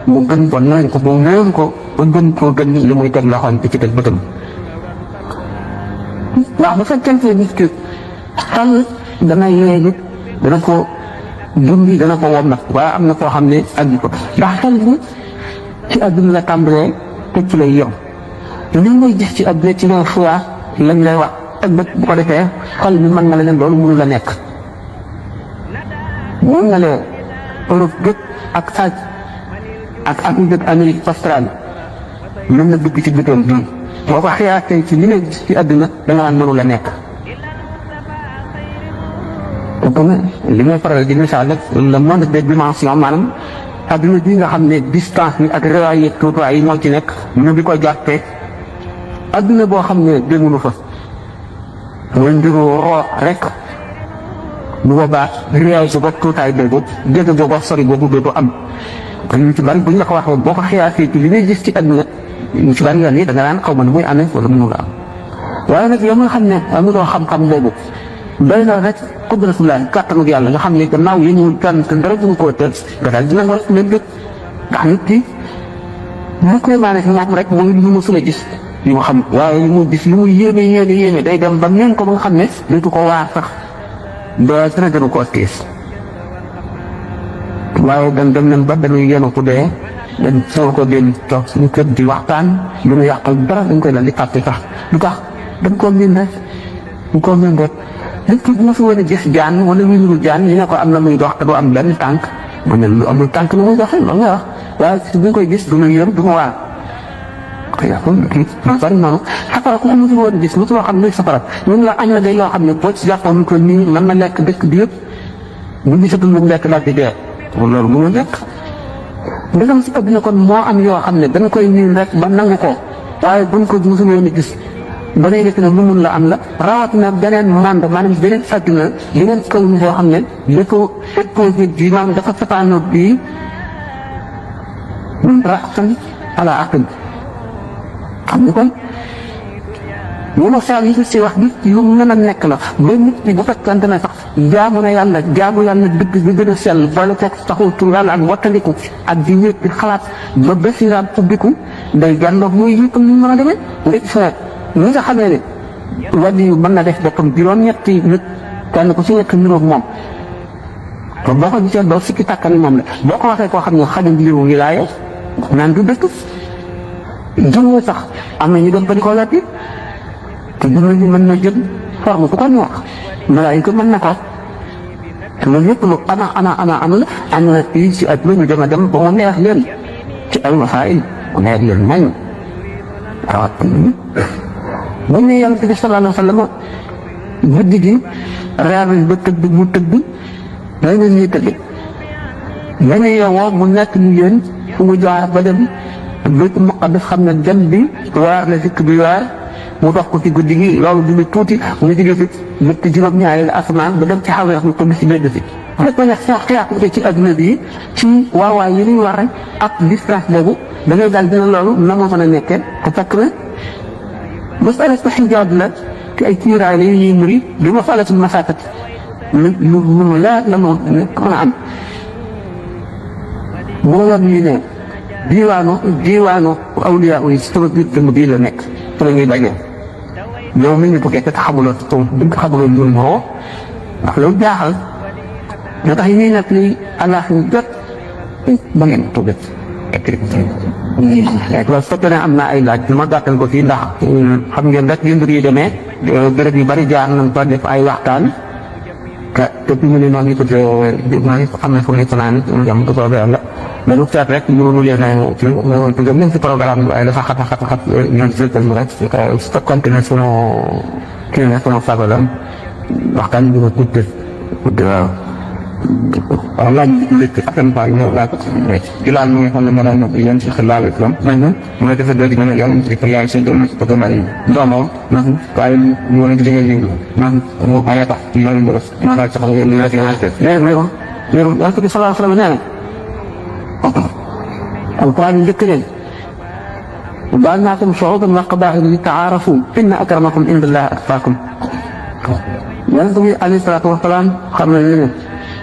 mu gën ko nañ ko mu néew ko ba gën koo gën li muy teg loxoom ci teg bëtam ndax bu fekkente nit ki xel dana yee nit dana ko dundi dana ko wom nag waaye am na koo xam ne addi ko ndax xel bi ci àdduna la tàmbalee te ci lay yem li ngay gis ci àdduna ci loolu fois lañ lay wax ak bët bu ko defee xel bi mën nga leen loolu mënu la nekk mën nga leen Europe gépp ak Saaj ak Afrique Amérique australe mën na dugg ci bëtoom bii boo ko xiyaatee ci li ngay gis ci àdduna da nga naan mënu la nekk kon li may faral di misaal rek le monde des dimensions maanaam adduna bi nga xam ne distance bi ak réwaay yeeg tuutaay yi moo ci nekk ñu di ko jàppee adduna boo xam ne déggunu fa mooy mbiru roo rek bu boobaa réwaay su bopp tuutaay boobu dégg boobu sori boobu dootu am ñu ci bari bu ñu la ko waxee boo ko xiyaasee ci li ngay gis ci adduna ñu ci bari yoon yi da nga naan xaw ma nu muy amee wala mënu la am waaye nag yow nga xam ne amuloo xam-xam boobu doy na rek qudratullah kàttanu yàlla nga xam ne gannaaw yi ñu tànn te dara duñu koo tël nga daal dina war leen dëkk ndax nit ki mu koy maane fi moom rek mooy lu mu sula gis yu ma xam waaye li mu gis li mu yéeme day dem ba ngeen ko ba nga xam ne dootu ko waar sax ba dina gënu ko tiis waaye dem nañ ba dañuy yéenu ku dee dañ soo ko den toog suñu kër di waxtaan lu ñu yàqal dara dañ koy dal di fàtte sax lu tax dañ koo miin rek dañ koo miin rek nit ki bu ma fi war a gis jaan wala muy nuru jaan ñu ne ko am na muy dox te du am benn tànk ma ne lu amul tànk lu muy doxee loolu nga wax waaye si bu ñu koy gis du ma yërëm du ma waar bari noonu safara ku ko mosul woon gis mosul xam ne safara ñun la añ la day loo xam ne boo ci jàppoon ko nii mën na lekk dëkk bi yëpp bu gisatul lu mu lekk daal di dee loolu mënul nekk ndegam si adduna kon moo am yoo xam ne dañ koy niin rek ba nangu ko waaye buñ ko mosul woon gis ba ngay def ne lu mun la am la rawatina beneen monde maanaam beneen adduna beneen kaw ni boo xam ne da ko exposé bi maanaam dafa safaanoo bii raxtan ala aql xam ni kon moom saa yi si wax bi lu mën a nekk la ba nit ñi bu fekkante ne sax jaamu na yàlla dëgg bi gën a sell boole teg taxul tur yàlla ak wattandiku ak di wéet di xalaat ba besiraam ubbiku day gàndoog mooy yëpp ni mën a demee nga gis ñi nga xamee ne wàllu yu mën na def boppam juróom-ñetti nit kenn ku ci nekk niroog moom kon boo ko gisee doo sikki tàkkan moom la boo ko waxee koo xam ne xajul liru wilaaya naan du dëkk jëmoo sax am na ñu dem ba di ko weddi te jëmm ji mën na jël forme ku ko neex malaayika mën na ko loolu yëpp lu am la am na fii ci àdduna ñu dem ba mu neex leen ci ay masaayil mu neex leen nañ rawat ba ne yonent bi sallallahu alayhi wa sallam guddi gi reer ba tëdd mu tëdd day na ñuy tëdd dana yow mu nekk ni yéen fu mu jaar ba dem Baytul Maqdis xam ne dem bi waar la dikk bi waar mu dox ko ci guddi gi loolu dina tuuti mu jóge fi ñetti juróom-ñaari asamaan ba dem ci xawee xam ko si bédd si rek ma ne xiyaat ci adduna bi ci waawaay yi ñuy war rek ak distance boobu da ngay daal dina loolu na moo mën a nekkee te fekk na masala sa xijaab la ci ay kiiraay la ñuy muri bi masala su masaakat lu leer la moo nekk mën a am boo yor ñu ne diiwaanu awliya yi sama biir dënn bii la nekk te la ñuy daje yow mi ñu bëggee te xamuloo dëgg xamuloo ñun moo ndax loolu jaaxal moo tax yi ñuy nekk ni allah ñu jot ba ngeen tuubat loolu fekk ne am naa ay laaj ma gàttal ko fii ndax xam ngeen rek yu mbir yi demee béréb yu bari jaar nañ fa def ay waxtaan te fi mu ne noonu ñu ko xam ne fu ne fanaan jam ko soobee yàlla mais lu seet rek ñu leen ci gëm nañ si programme bi waaye dafa xat ñoom jëltal mu rek su fekkoonte ne sunu sago la waxtaan bi ma guddi waaw laaj léegi atten pa ñëw laa ko julaan mi nga xam ne ma daan yéen si xilaal islam mu ne dafa dëgg ne yoon si xilaal si doom si bëgg may doomam waaye ñu wane ci liggéey yi mu ay tax ñu mu def laaj sax ñu la ci yonent bi sallallahu alayhi wa sallam nee na alquran njëkk leen وجعلناكم شعوبا وقبائل لتعارفوا إن أكرمكم عند الله أتقاكم. ينبغي عليه الصلاة والسلام قبل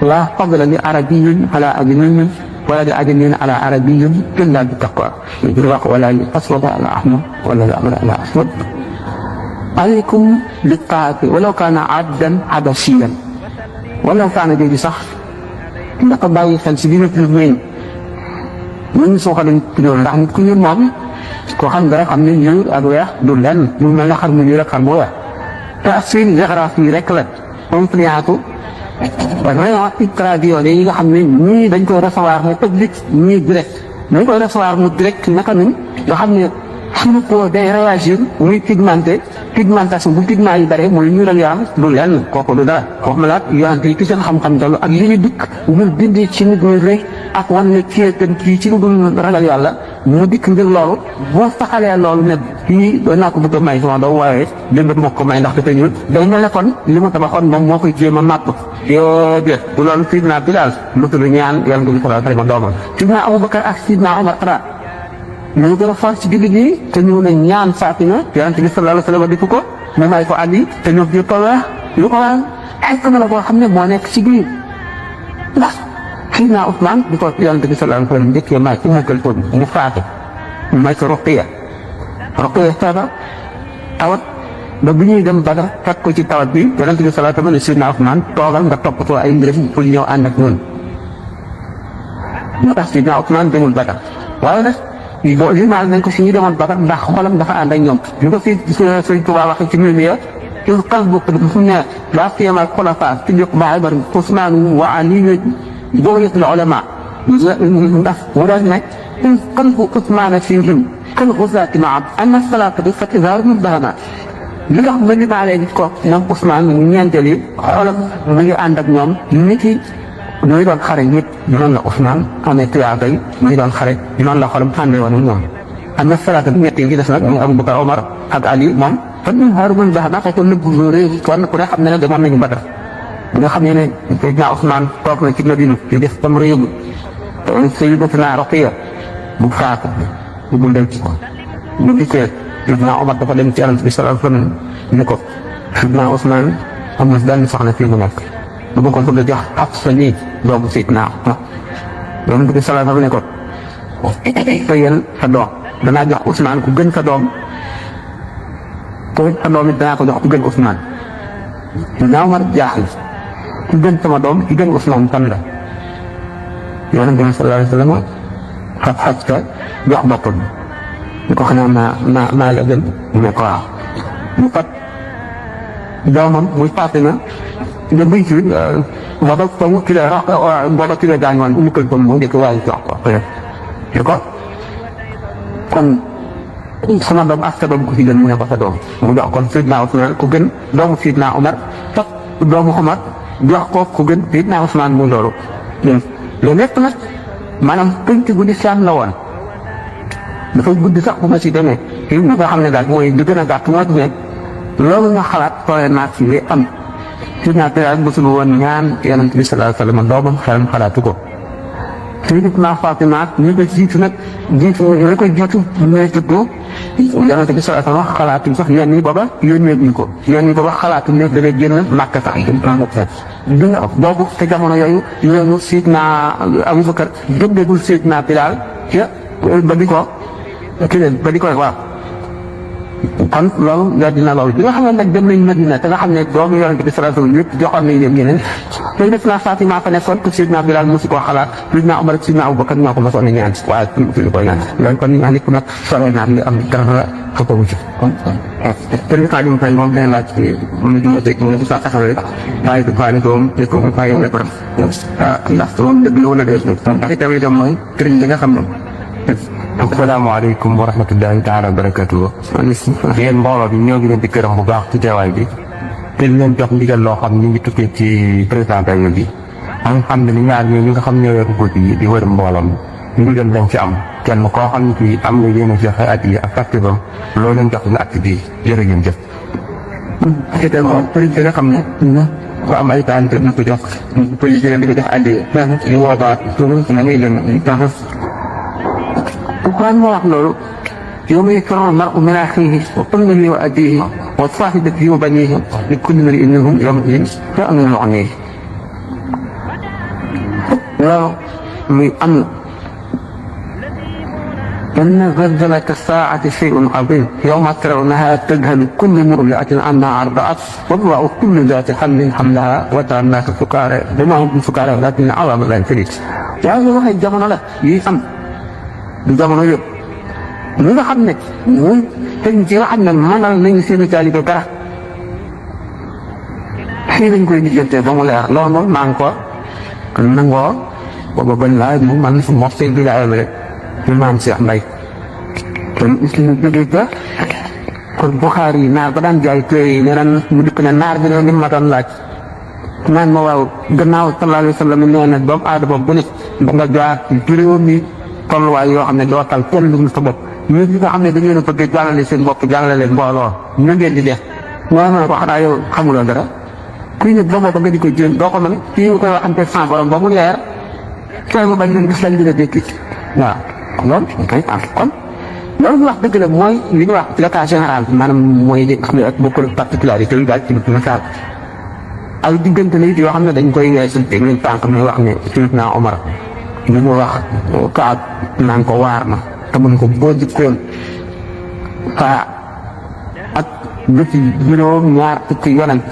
لا فضل لعربي على أجنبي ولا لأجنبي على عربي إلا بالتقوى ولا لأسود على أحمر ولا لأمر على أسود. عليكم بالطاعة ولو كان عبدا حبشيا ولو كان جيد صح لقد باوي خلسبين في المين من سوق الكلور نحن كل يوم koo xam nga rek am na ñëw ak weex du lenn du mel ne xar mu ñuul ak xar mu weex te suñu géographie rek la influence vraiment tradition yi nga xam ne ñii dañ koy recevoir mu public ñii direct dañ koy recevoir mu direct naka nuñ nga xam ne suñu ko day réagir muy pigmentation bu pigment yi bare mooy ñuulal yaram du lenn kooku du dara wax ma laat yonent yi ci seen xam-xam dalu ak li ñu dikk ñu bindi ci nit ñi rëy ak wan ne kii kii ci lu dul ragal yàlla mu dikk ngir loolu boo saxalee loolu ne kii doon naa ko bëgg a may sama doom waaye démb moo ko may ndax dafa ñuul day mel ne kon li ma tabaxoon moom moo koy jéem a màpp yoo de bu loolu Sidna Bilal lu tudd ñaan yàlla ko sallallahu alayhi wa sallam Sidna Abubakar ak Sidna Omar xanaa ñu gën a far ci jullit ñi te ñëw na ñaan Fatima yonent bi sallallahu alayhi wa sallam dikk ko mu may ko Ali te ñoom ñëpp a weex lu ko waral ay la boo xam ne moo nekk ci biir ndax Sidna Ousmane di ko yonent bi sallallahu alayhi wa sallam njëkkee may ku muggal ko mu faatu may ko Ruqiya feebar tawat ba bu ñuy dem Badar fekk ko ci tawat bi yonent bi sallallahu alayhi wa sallam ne Sidna Ousmane toogal nga toppatoo ay mbiram pour ñëw ànd ak ñun moo tax Sidna Ousmane demul Badar waaye nag bon limaal nañ ko si ñu demoon Badar ndax xolam dafa ànd ak ñoom ñu ko fi Sëriñ Tuubaa waxee ci Mimiya ci qalbu fu ne laa siyama al-xulafaa Siddiq Babacar Usmaan wa Ali booyatul ulama ndax mu doon ne qalbu Usmaan fiihim kal ghuzaati ma'a anna salaata bi fathi zaar mudahama li nga xam ne limaalee gis ko ñoom Usmaan mu ñeenteel yi xolam mu ngi ànd ak ñoom nit yi ñooy doon xare ñëpp noonu la Ousmane amee tuyaaba yi ñooy doon xare noonu la xolam àndee woon ak ñoom am na salaata ñett yi des nag Abubakar Omar ak Ali moom fan ñu xaaru mën baax naa ko nëbb réew kon ku ne xam ne ne demoon nañu Badar nga xam ne ne Seydina Ousmane toog na ci Madina di def comme réew mi Sayyidatuna Ruqiya bu faatu bu dem ci ko bu gisee Sidna Omar dafa dem ci Yonent bi sallallahu alayhi wa sallam ne ko Sidna Ousmane am na benn soxna fii mu nekk bu bëggoon ko jox Hafsa nii doomu Sidna Yonent bi sallallahu alayhi wa sallam ne ko tëyal sa doom danaa jox Ousmane ku gën sa doom sa doom it danaa ko jox ku gën Ousmane. Sidna Omar jaaxle ku gën sama doom ku gën Ousmane kan la Yonent bi sallallahu alayhi wa sallam Hafsa jox boppam ñu ko xanaa maa la gën mu ne ko waaw mu fat doomam muy Fatima nga bëy ci booba comme ki la booba ki la gaañoon mu kër ko mu njëkk waaye jox ko ne ko kon sama doom ak sa doom ku ci gën mu ne ko sa doom mu jox kon Sidna Ousmane ku gën doomu Sidna Omar fat doomu Omar jox ko ku gën Sidna Ousmane mu loolu loolu lépp nag maanaam pënc bu lislaam la woon dafa gudd sax bu ma si demee li nga xam ne daal mooy di gën a gàtt moo ne loolu nga xalaat sooy naat si li am Sidna Bilaal mosul woon ñaan Yonent bi sallallahu alayhi wa sallam doomam xelam xalaatu ko Sayyidatuna Fatima ñu ko jiitu nag jiitu ñu ko jiitu ñooy juddu Yonent bi sallallahu alayhi wa sallam xalaatuñ sax yoon yi booba yónneeguñ ko yoon yi booba xalaatuñ ne da ngay génn Makka sax du nga boobu te jamono yooyu yoonu Sidna Abubakar jóggeegul Sidna Bilaal ba di ko waaw kon loolu yaa dina loolu bi nga xam ne nag dem nañ Madina te nga xam ne doomu Yonent bi sallallahu alayhi wa sallam yëpp joxoon nañ leen ñeneen Sayyidatuna Fatima fa nekkoon te Sidna Bilaal mosu koo xalaat Sidna Omar ak Sidna Abubakar ñoo ko mosoon a ñaan waaye suñu koy ñaan loolu kon ñu nit ku nag sore naat li am dara ko wuti kon président bi fay moom day laaj mu ñu dégg mu sa taxawee waaye du faale doom te ko fay rek ndax moom dëgg la wala dee ndax itam itam mooy këriñ bi nga xam ne asalaamaaleykum wa rahmatullahi taala wa barakatuh. yéen mbooloo bi ñoo ngi leen di gërëm bu baax ci teewaay bi te di leen jox ndigal loo xam ñu ngi tukkee ci président réunion bi am xam ne ni ñaar ñooñu nga xam ñoo yor guddi yi di wër mbooloo mi ndigal lañ ci am kenn koo xam ne kii am nga yéen a joxe at yi ak activem loolu leen jox na acte bi jërë ngeen jëf. te moom président nga xam ne ko am ay taan te na ko jox président di ko jox addi ñu woobaat loolu na muy leen tax القرآن ما يقول يوم يفر المرء من أخيه وأمه وأبيه وصاحبته وبنيه لكل امرئ منهم يومئذ شأن يغنيه. لا أمن إن زلزلة الساعة شيء عظيم يوم ترونها تذهل كل مرضعة عما أرضعت وتضع كل ذات حمل حملها وترى الناس سكارى وما هم بسكارى ولكن عظم لا ينفرد. وهذا واحد جمعنا له يفهم du jamono yëpp ñi nga xam ne ñun te ci nga xam ne mënal nañu seen taalibe dara fii lañ koy lijjantee ba mu leer loolu moom maa ngi ko nangoo booba bañ laa mu man su mos seen bi laa rek ñu maam Cheikh Mbaye kon suñu jógee ba kon Buxaari yi naar ba daan jaay téere yi ne ren mu dikk ne naar bi ne li ma doon laaj naan ma waaw gannaaw sallallahu alayhi wa sallam nee na doomu aadama bu ne ba nga jaar juróomi tolluwaay yoo xam ne doo tal kenn lu sa bopp ñun ñi nga xam ne dañu leen a bëgg jàllale seen bopp jàllale leen mbooloo ñu ngeen di def moo ma ko xanaa yow xamuloo dara kuy ne ba nga di ko jéem doo ko mën fii nga koy waxante sans borom ba mu leer sooy ba bañ leen gis lañ dina dékki waaw loolu kay kon loolu ñu wax dëgg la mooy li ñuy wax ci l'état général maanaam mooy li xam ne ak bokkul particularité yu daal ci misaal ay diggante la it yoo xam ne dañ koy weesante ñun tànk muy wax ne Sidna Omar li mu wax Kaab naan ko waar na te mun ko boo jikkoon faa ak lu ci juróom ñaar fukki yonent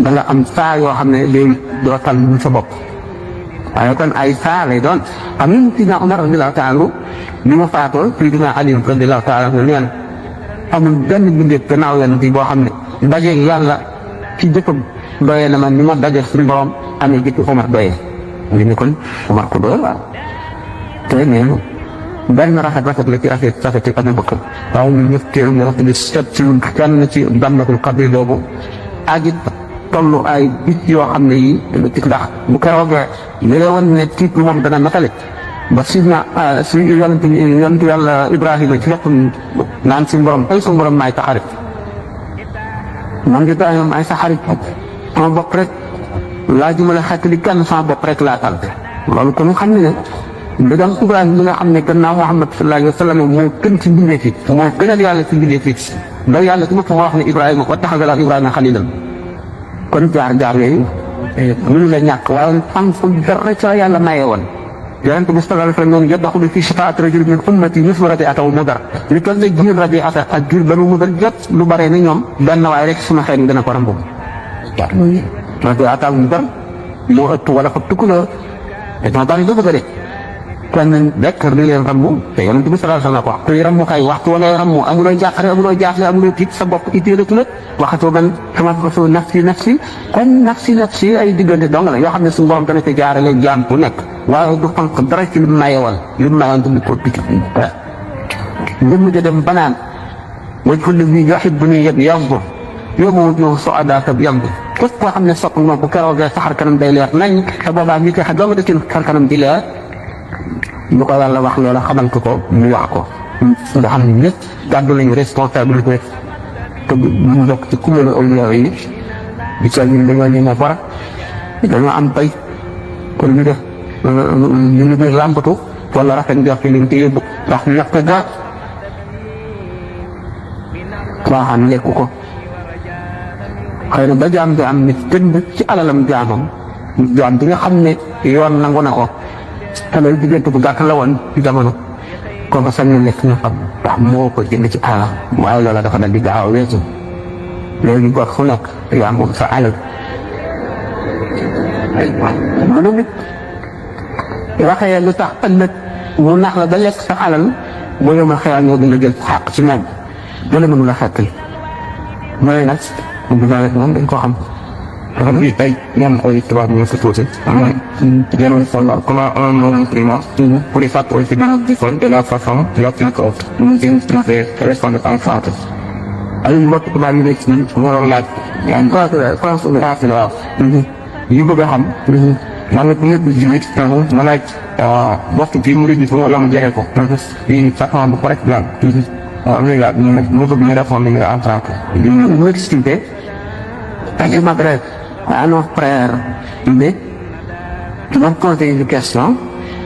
da nga am saa yoo xam ne léegi doo tal sa bopp waaye kon ay saa lay doon am nañu Sidna Omar radiyallahu taala anhu ni ma faatoo Sidna Ali radiyallahu taala anhu nee na amul benn bindeef gannaaw yonent yi boo xam ne daje yàlla ci jëkkam doyee na man ni ma daje suñu borom amee jëkk Omar doyee li ne kon Omar ko doyee waaw te nee na benn rafet la ci affaire rafet ak Abu Bakar waaw ñun ñëpp teew ñu rafet di seet ci ñun kenn ci Jannatul Qadr boobu ak it tollu ay bit yoo xam ne yi ci ndax bu koy waxee li la woon ne tiit moom dana matale ba suñu yonent yàlla Ibrahima ci boppam naan suñu borom ay suñu borom maay sa xarit man Ibrahima maay sa xarit sama bopp rek laajuma la xettali kenn sama bopp rek laa tal loolu kon xam ne ndegam Ibrahima mi nga xam ne gannaaw Muhammad sallallahu alayhi wa sallam moo gën ci mbindee fi moo gënal yàlla ci mbindee fi ndax yàlla su ma ko wax ne Ibrahima wa taxaza Ibrahima xalilan kon jaar yooyu mënu la ñàkk waaye am fu dara ca yàlla maye woon. yonent bi sallallahu alayhi wa sallam yadxulu fi shafaati rajulin min ummati mislu rabi'ata wa Mudar li toll ne jiir Rabi'ata ak jiir Banu Mudar jot lu bare ni ñoom benn waay rek suma xeet dana ko rambu. Rabi'ata ak Mudar moo ëpp wala fa tukku la dañoo bari lu bëgg a de kenn rek di leen rambu te yonent bi sallallahu alayhi wa sallam ko wax te rammu kay waxtu wala rammu amuloo jàqare amuloo jaaxle amuloo tiit sa bopp itteelatu la waxatoo man sama ko nafsi kon nafsi ay diggante dong la yoo xam ne suñu borom dana ci jaarale jaam bu nekk waaye du xonq dara ci li mu mayewoon du ko picc ngëm ja dem banaan wajhu llazi yuhibbuni yabyaddu yawma wujuuhu su'adaa tabyaddu képp koo xam ne sopp nga bu keroogee sa xar kanam day leer nañ te boobaa ñi koy xam dong da ci xar kanam di leer lu ko Yàlla wax loola xamal ko mu wax ko nga xam ne ñëpp gàddu nañu responsabilité te mu bokk ci kuréelu awliyaa yi di ca ñun dañoo ñeme bor dañoo am bay kon ñu def ñu ngi làmbatu wala rafet njort ci liñ téye ndax ñàkk ga baaxaan lekk ko xëy na ba jaam bi am nit tënd ci alalam jaam bi nga xam ne yoon nangu na ko te loolu diggante bu gàtt la woon ci jamono kooku sañ na lekk ñu xam ndax moo ko jënd ci alalam waaye loola dafa dal di gaaw a weesu léegi gox fu nekk yaa moom sa alal noonu nit waxee lu tax ëllëg mu nax la ba lekk sa alal boo yomal xëy ñoo gën a jël xàq ci moom loolu mënu la xettali mooy nag moom dañ ko xam dafa di tey ñoom ay tubaab ñu ko tuuti jëloon solo comment un nom prima pour les facteurs différents de la façon la plus courte une répondre en fait ay mbokk tubaab yi nekk ci waroon laaj France waaw yu bëgg a xam man nag ñëpp di jiwit ma laaj waxtu bii mu régi wala mu jeexee ko yi façon bu correct la am na laaj mu bëgg ñu répondre nga en français mu expliqué ak je m'adresse à nos frères mais je vais poser une question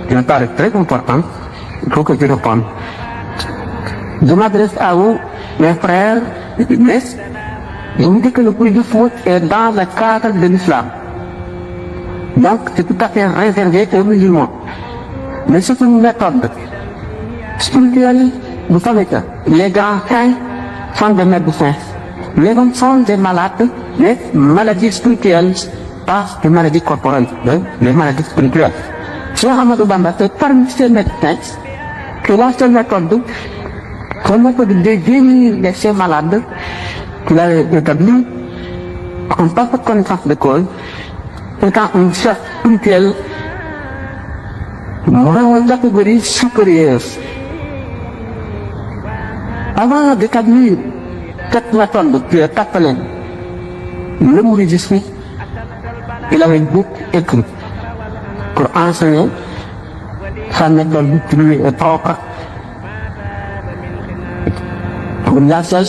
qui me paraît très importante il faut que je réponde je m'adresse à vous mes frères mais je vous dis que le plus du foot est dans le cadre de l'islam. Donc, c'est tout à fait réservé aux musulmans. Mais c'est une méthode spirituelle. Vous savez que les grands saints sont des médecins. Les hommes sont des malades, des maladies spirituelles, pas des maladies corporelles, des maladies spirituelles. Cheikh Ahmadou Bamba, c'est parmi ces médecins que la seule méthode de guérir de ces malades qu'il a établi en parfaite connaissance de cause, étant un chef spirituel vraiment de catégorie supérieure. Avant d'établir cette méthode qui est appelée le mouridisme, il avait beaucoup écrit pour enseigner sa méthode qui lui est propre. Pour la seule,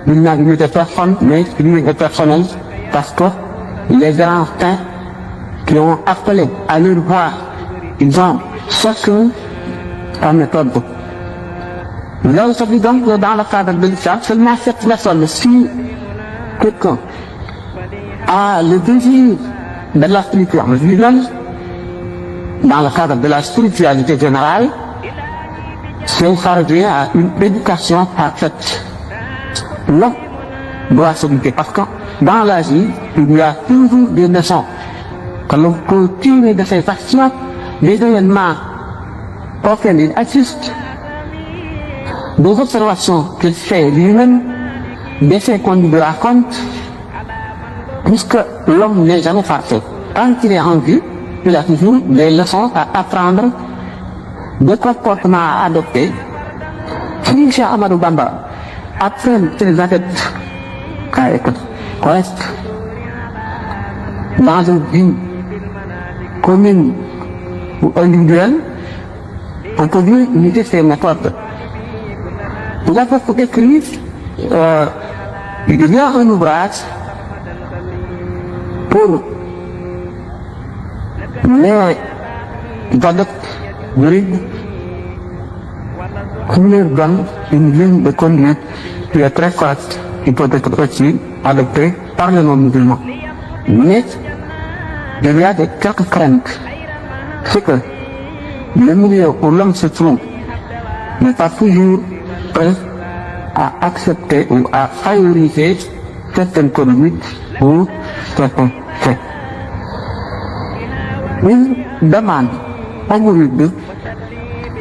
il n'a eu de personne, mais lui est personnel, parce que les grands saints qui ont appelé à leur voix, ils ont chacun sa méthode. Là aujourd'hui donc, dans le cadre de l'islam, seulement cette méthode, si quelqu'un a le désir de la spiritualité, dans le cadre de la spiritualité générale, c'est ça revient à une éducation parfaite. L'homme doit s'éduquer parce que dans la vie, il y a toujours des leçons. Que l'on peut tirer de ces actions des événements auxquels il assiste, des observations qu'il fait lui-même, des faits qu'on lui raconte, puisque l'homme n'est jamais parfait. Quand il est en vie, il a toujours des leçons à apprendre, des comportements à adopter. Si Cheikh Ahmadou Bamba apprend ces adeptes corrects dans une vie commune ou individuelle, on peut lui imiter ces méthodes. Il a fait écrire, il y a un ouvrage pour les adeptes يريد qu'on leur donne une ligne de conduite qui est très forte, qui peut être aussi adoptée par les non-musulmans. Mais il y a quelques craintes. C'est que le milieu où l'homme se trouve n'est pas toujours prêt à accepter ou à favoriser certaines conduites ou certains faits. Il demande au mouride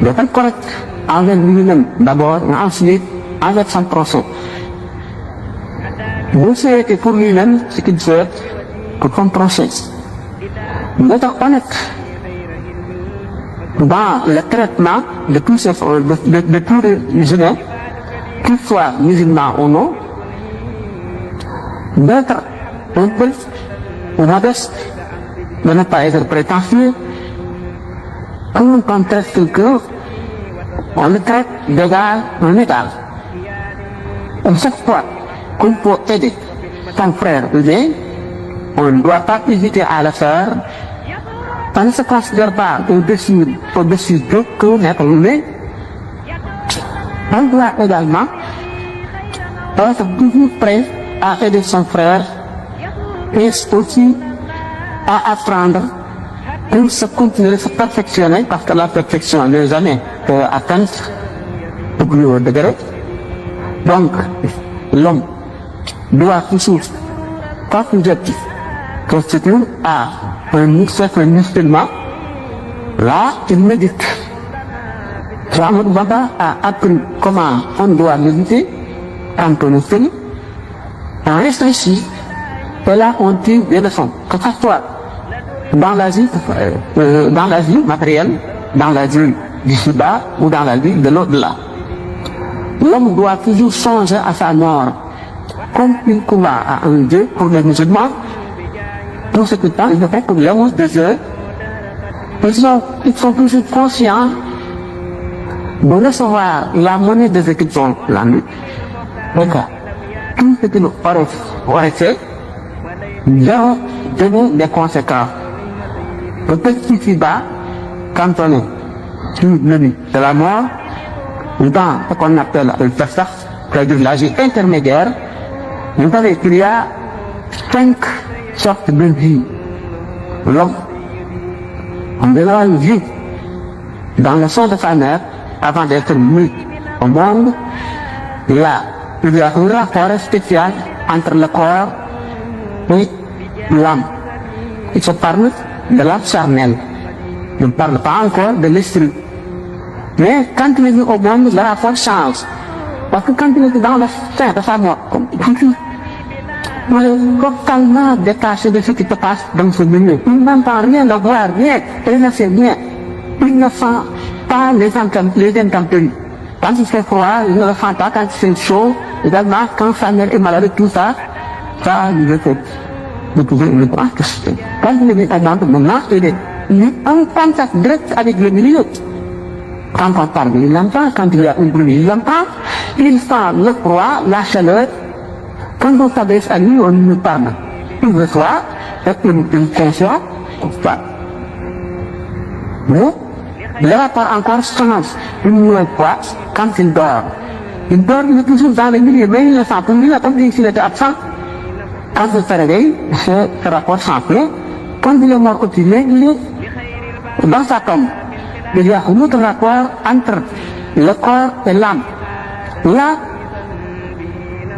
d'être correct envers lui-même d'abord, et ensuite avec son procès. Vous souhaitez pour lui-même ce qu'il souhaite pour son procès. D'être honnête dans le traitement de tous les musulmans, qu'ils soient musulmans ou non, d'être humble ou modeste, de ne pas être prétentieux. Quand on traite quelqu'un, on le traite d'égal en égal. Et chaque fois qu'on peut aider son frère ou bien, on ne doit pas hésiter à le faire. On ne se considère pas au-dessus d'aucun être humain. On doit également être toujours prêt à aider son frère et aussi à apprendre pour se continuer à se perfectionner, parce que la perfection n'est jamais atteinte au plus haut degré. Donc, l'homme doit toujours, quand vous êtes constitué à un certain musulman, là, il médite. Ahmadou Bamba a appris comment on doit méditer quand on est fini. On réfléchit, et là, on tire des leçons, que ce soit dans la vie matérielle, dans la vie du Shiba ou dans la vie de l'au-delà. L'homme doit toujours songer à sa mort, comme il croit à un Dieu pour les musulmans. Pour ce temps, il ne fait que l'homme de Dieu. Ils sont toujours conscients de recevoir la monnaie des équipements la nuit. D'accord. Tout ce que nous aurons fait, nous allons donner des conséquences. Peut-être ici-bas, quand on est sur le lit de la mort, dans ce qu'on appelle le Pesach, c'est-à-dire la vie intermédiaire, vous savez qu'il y a 5 sortes de vie. L'homme, en général, vit dans le sein de sa mère avant d'être mis au monde. Là, il y a un rapport spécial entre le corps et l'âme. Il se parle de l'âme charnelle. Il ne parle pas encore de l'esprit. Mais quand il est mis au monde, le rapport change. Parce que quand il est dans le sein de sa mort, il est totalement détaché de ce qui se passe dans ce milieu. Il n'entend rien, ne voit rien, il ne sait rien. Il ne sent pas les intempéries. Quand il fait froid, il ne le sent pas. Quand il fait chaud, également, quand sa mère est malade, tout ça, ça lui fait de trouver une grande question. Quand il est maintenant, il est en contact direct avec le milieu. Quand on parle, il l'entend. Quand il y a un bruit, il l'entend. Il sent le froid, la chaleur. Quand on s'adresse à lui, on ne parle. Il reçoit, et il conscient, on parle. Mais, le rapport encore change une nouvelle fois quand il dort. Il dort, il est toujours dans le milieu, mais il ne sent pas, comme s'il était absent. Quand il se réveille, ce rapport change. Quand il est mort au il est dans sa tombe. Il y a un autre rapport entre le corps et l'âme. Là,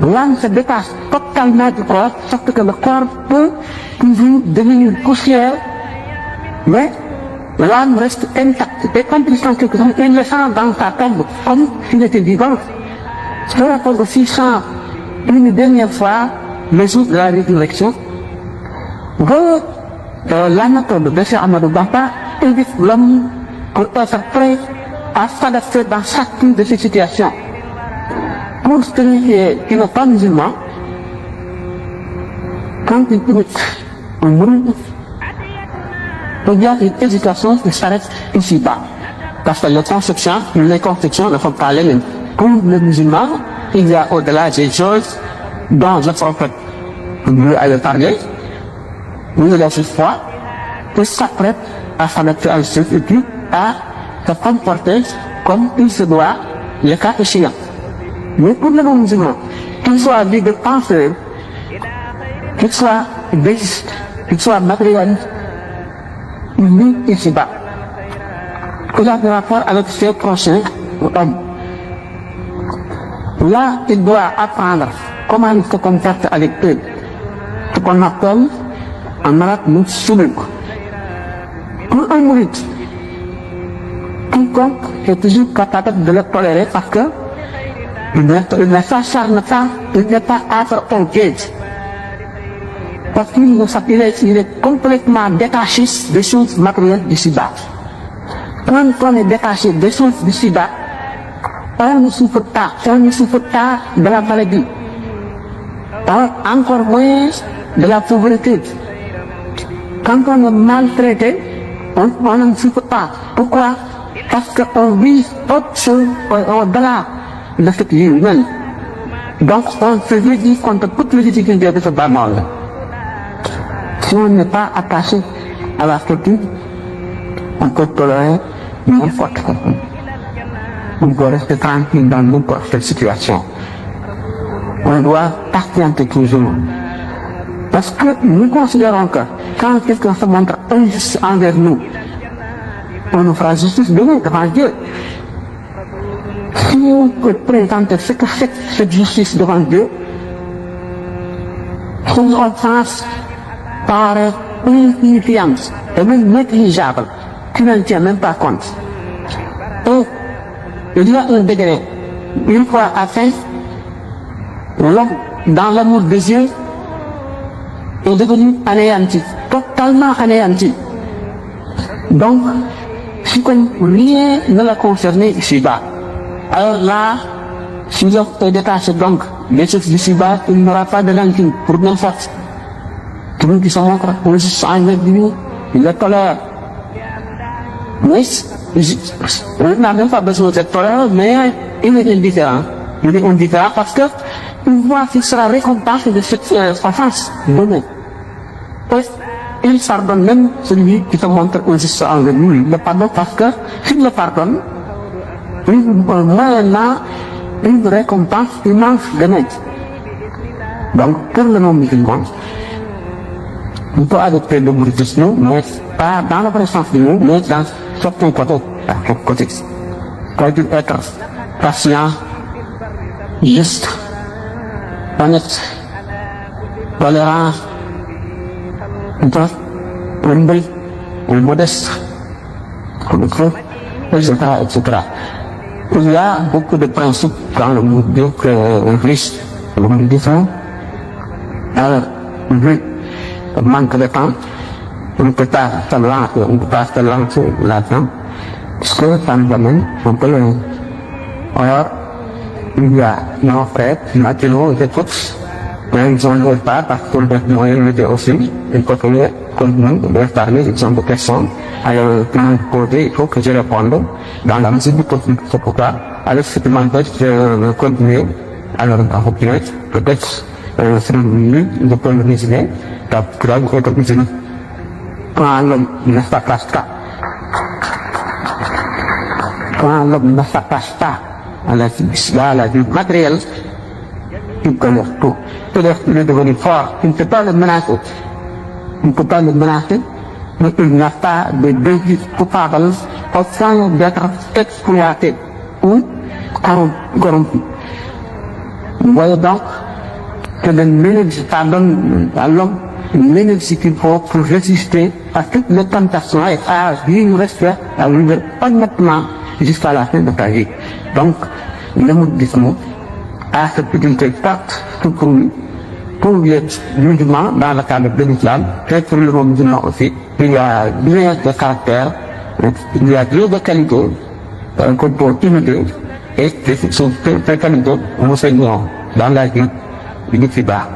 l'âme se détache totalement du corps, sauf que le corps peut toujours devenir poussière, mais l'âme reste intacte. Et quand il sent quelque chose, il le sent dans sa tombe, comme s'il était vivant. Ce rapport aussi change une dernière fois, le jour de la résurrection. La méthode de Cheikh Ahmadou Bamba invite l'homme pour être prêt à s'adapter dans chacune de ces situations. Pour celui qui n'est pas musulman, quand il trouve un monde, il y a une éducation qui s'arrête ici-bas. Parce que les conceptions ne sont pas les mêmes. Pour le musulman, il y a au-delà des choses dont le prophète avait parlé. Il y a cette foi, il s'apprête à s'adapter à ce qui à se comporter comme il se doit, le cas échéant. Mais pour le non-musulman, qu'il soit libre de penseur, qu'il soit déiste, qu'il soit matérialiste, il vit ici-bas. Il a des rapports avec ses prochains hommes. Là, il doit apprendre comment il se comporte avec eux. Ce qu'on appelle en arabe le suluk. Pour un mouride, quiconque est toujours capable de le tolérer parce que il n'est pas âpre au guide. Parce qu'il est complètement détaché des choses matérielles d'ici-bas. Quand on est détaché des choses d'ici-bas, on ne souffre pas de la maladie. Encore moins de la pauvreté. Quand on est maltraité, on ne souffre pas. Pourquoi? Parce qu'on vit autre chose au-delà de ce qui est humain. Donc on se réduit contre toutes les difficultés de ce bas monde. Si on n'est pas attaché à la structure, on peut tolérer n'importe quoi. On doit rester tranquille dans n'importe quelle situation. On doit patienter toujours. Parce que nous considérons que quand quelqu'un se montre injuste envers nous, on nous fera justice demain devant Dieu. Si on peut présenter ce que c'est cette justice devant Dieu, son offense paraît insignifiante et même négligeable, tu n'en tiens même pas compte. Et il y a un degré, une fois atteint, l'homme, dans l'amour de Dieu, est devenu anéanti, totalement anéanti. Donc, si rien ne l'a concerné ici-bas, alors là, si l'homme est détaché donc des choses d'ici-bas, il n'aura pas de rancune pour n'importe. Tout le monde qui se montre juste envers lui, il le tolère. Mais il n'a même pas besoin d'être tolérant, mais il est indifférent. Il est indifférent parce que il voit qu'il sera récompensé de cette offense donnée. Il pardonne même celui qui se montre injuste envers lui. Il le pardonne parce que s'il le pardonne, moyennant une récompense immense demain. Donc, pour le non-musulman, on peut adopter le mouridisme, mais pas dans le vrai sens du mot, mais dans certains côtés. Faut-il être patient, juste, honnête, tolérant, humble, modeste, etc. Il y a beaucoup de principes dans le monde riche, le monde différent. Alors, manque de temps, on ne peut pas se lancer là-dedans, parce que ça nous amène un peu loin. Alors, il y a nos frères, maintenant, et toutes, mais ils ne veulent pas, parce qu'on doit nous aider aussi, il faut que nous parler d'exemple de personnes, alors, qui m'ont posé, il faut que je réponde dans la mesure du possible. C'est pourquoi, alors, ce qui m'empêche de continuer, alors, en opinion, peut-être, c'est mieux de prendre les idées, d'apprendre à être musulman. Quand l'homme ne s'attache pas, à la vie matérielle, il connaît tout. Il est devenu fort, il ne peut pas le menacer. Il ne peut pas le menacer, mais il n'a pas de désir coupable au point d'être exploité ou corrompu. Vous voyez donc que l'énergie pardonne à l'homme l'énergie qu'il faut pour résister à toutes les tentations et à vivre respect, à vivre honnêtement jusqu'à la fin de ta vie. Donc, le mouridisme a cette utilité forte pour les musulmans dans le cadre de l'islam, et pour le monde musulman aussi. Il y a bien de caractère, il y a bien de qualité, qu'on peut imiter, et ces qualités nous enseignons dans la vie du Nifida.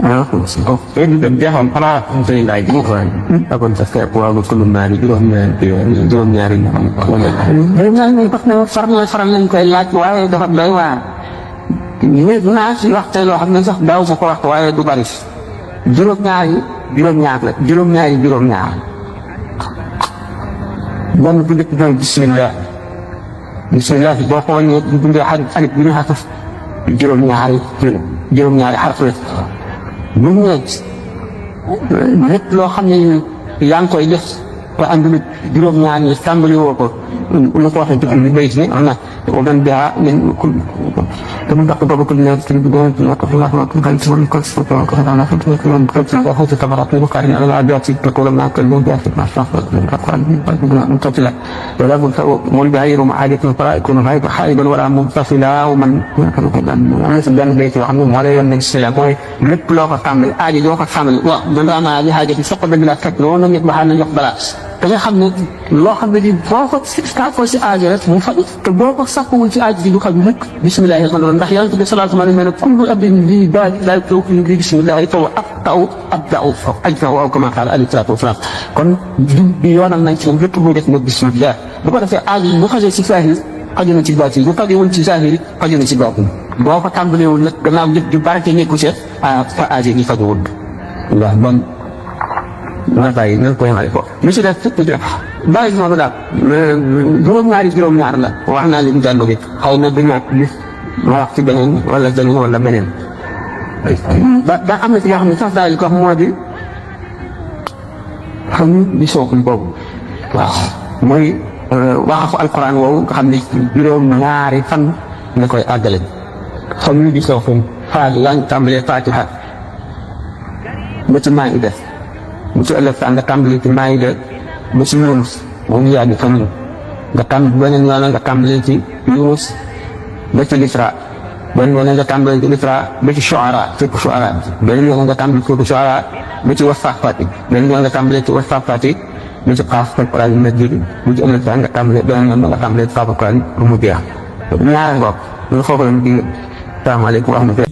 Ini dan dia hampir menjadi lagi kan, apa yang saya buat kalau mari belum nyari. Ini pasnya farang yang kayak lagi wae dapat bawa. Ini nasi waktu lo hamil sah daw sekolah wae itu baris. Julum nyari. bon bu njëkk mooy bismillah boo xoolee bu dee alif bi ñu xasaf juróom-ñaari xarf la bu ñu lépp loo xam ne yaa ngi koy def te àndul juróom-ñaari yi tàmbali woo ko lu ko waxee ci bayt ni am na ومن بها من كل ثم تقبل كل ناس بدون وقف الله وكل سوري كل سورة وكل أنا كنت من كل سورة وخذ تبرات وكان على العادات تقول ما كل من جاءت مع الشخص منتصلة ولا من بهير معالية الفرائق يكون غير حائبا ولا منتصلة ومن أنا سبحان البيت وعنهم ولا يمن السلام لب لغة كامل آدي لغة كامل ومن رأى هذه حاجة سقط بلا فكر ونم يقبح أن يقبل دغه xamne lo xamne di boko sta ko ci aaje rek mu fadu te boko sakku ci aaje di du xam nek bismillahir rahmanir rahim ndax yalla bi sallallahu alayhi wa sallam kullu abdin li baad la tawku ni bismillah taw abda'u ajrahu aw kama qala alayhi salatu wasalam kon bi yonal nañ ci lepp lu def mo bismillah bu ko defé aaje bu xasse ci zahir xajuna ci baati bu tagi won ci zahir xajuna ci baatin boko tambale won nak gannaaw lepp ju barke neeku ci fa aaje ni fadu won Allah bon ma bàyyi nañ ko yemale ko monsieur def fukk def bàyyi noonu daal juróom-ñaar la wax naa leen jàll bi xaw na du ñàkk gis ma wax ci beneen wala beneen ba am na ci yoo xam ne sax daal ko wax moo di xam di sookul boobu waaw mooy waxafu alquran woowu nga xam ne juróom-ñaari fan nga koy àggale xam di sookul faal yaa ngi tàmbalee fatiha ba ci maa ngi def bu ci ëllëg nga tàmbali ci Maayida ba ci Yunus moom yaa di fan nga tàmbali beneen yoon nga tàmbali ci Yunus ba ci Lisra beneen yoon nga tàmbali ci Lisra ba ci Shu'ara beneen yoon nga tàmbali ci Shu'ara ba ci Wassafaati beneen yoon nga tàmbali ci Wassafaati ba ci Qaaf al-Qur'aan al-Majiid bu ci ëllëg nga tàmbali beneen yoon nga tàmbali ci Qaaf al-Qur'aan bu mu jeex ñaari ngoog loolu foofu la ñu di salaamaaleykum wa rahmatulah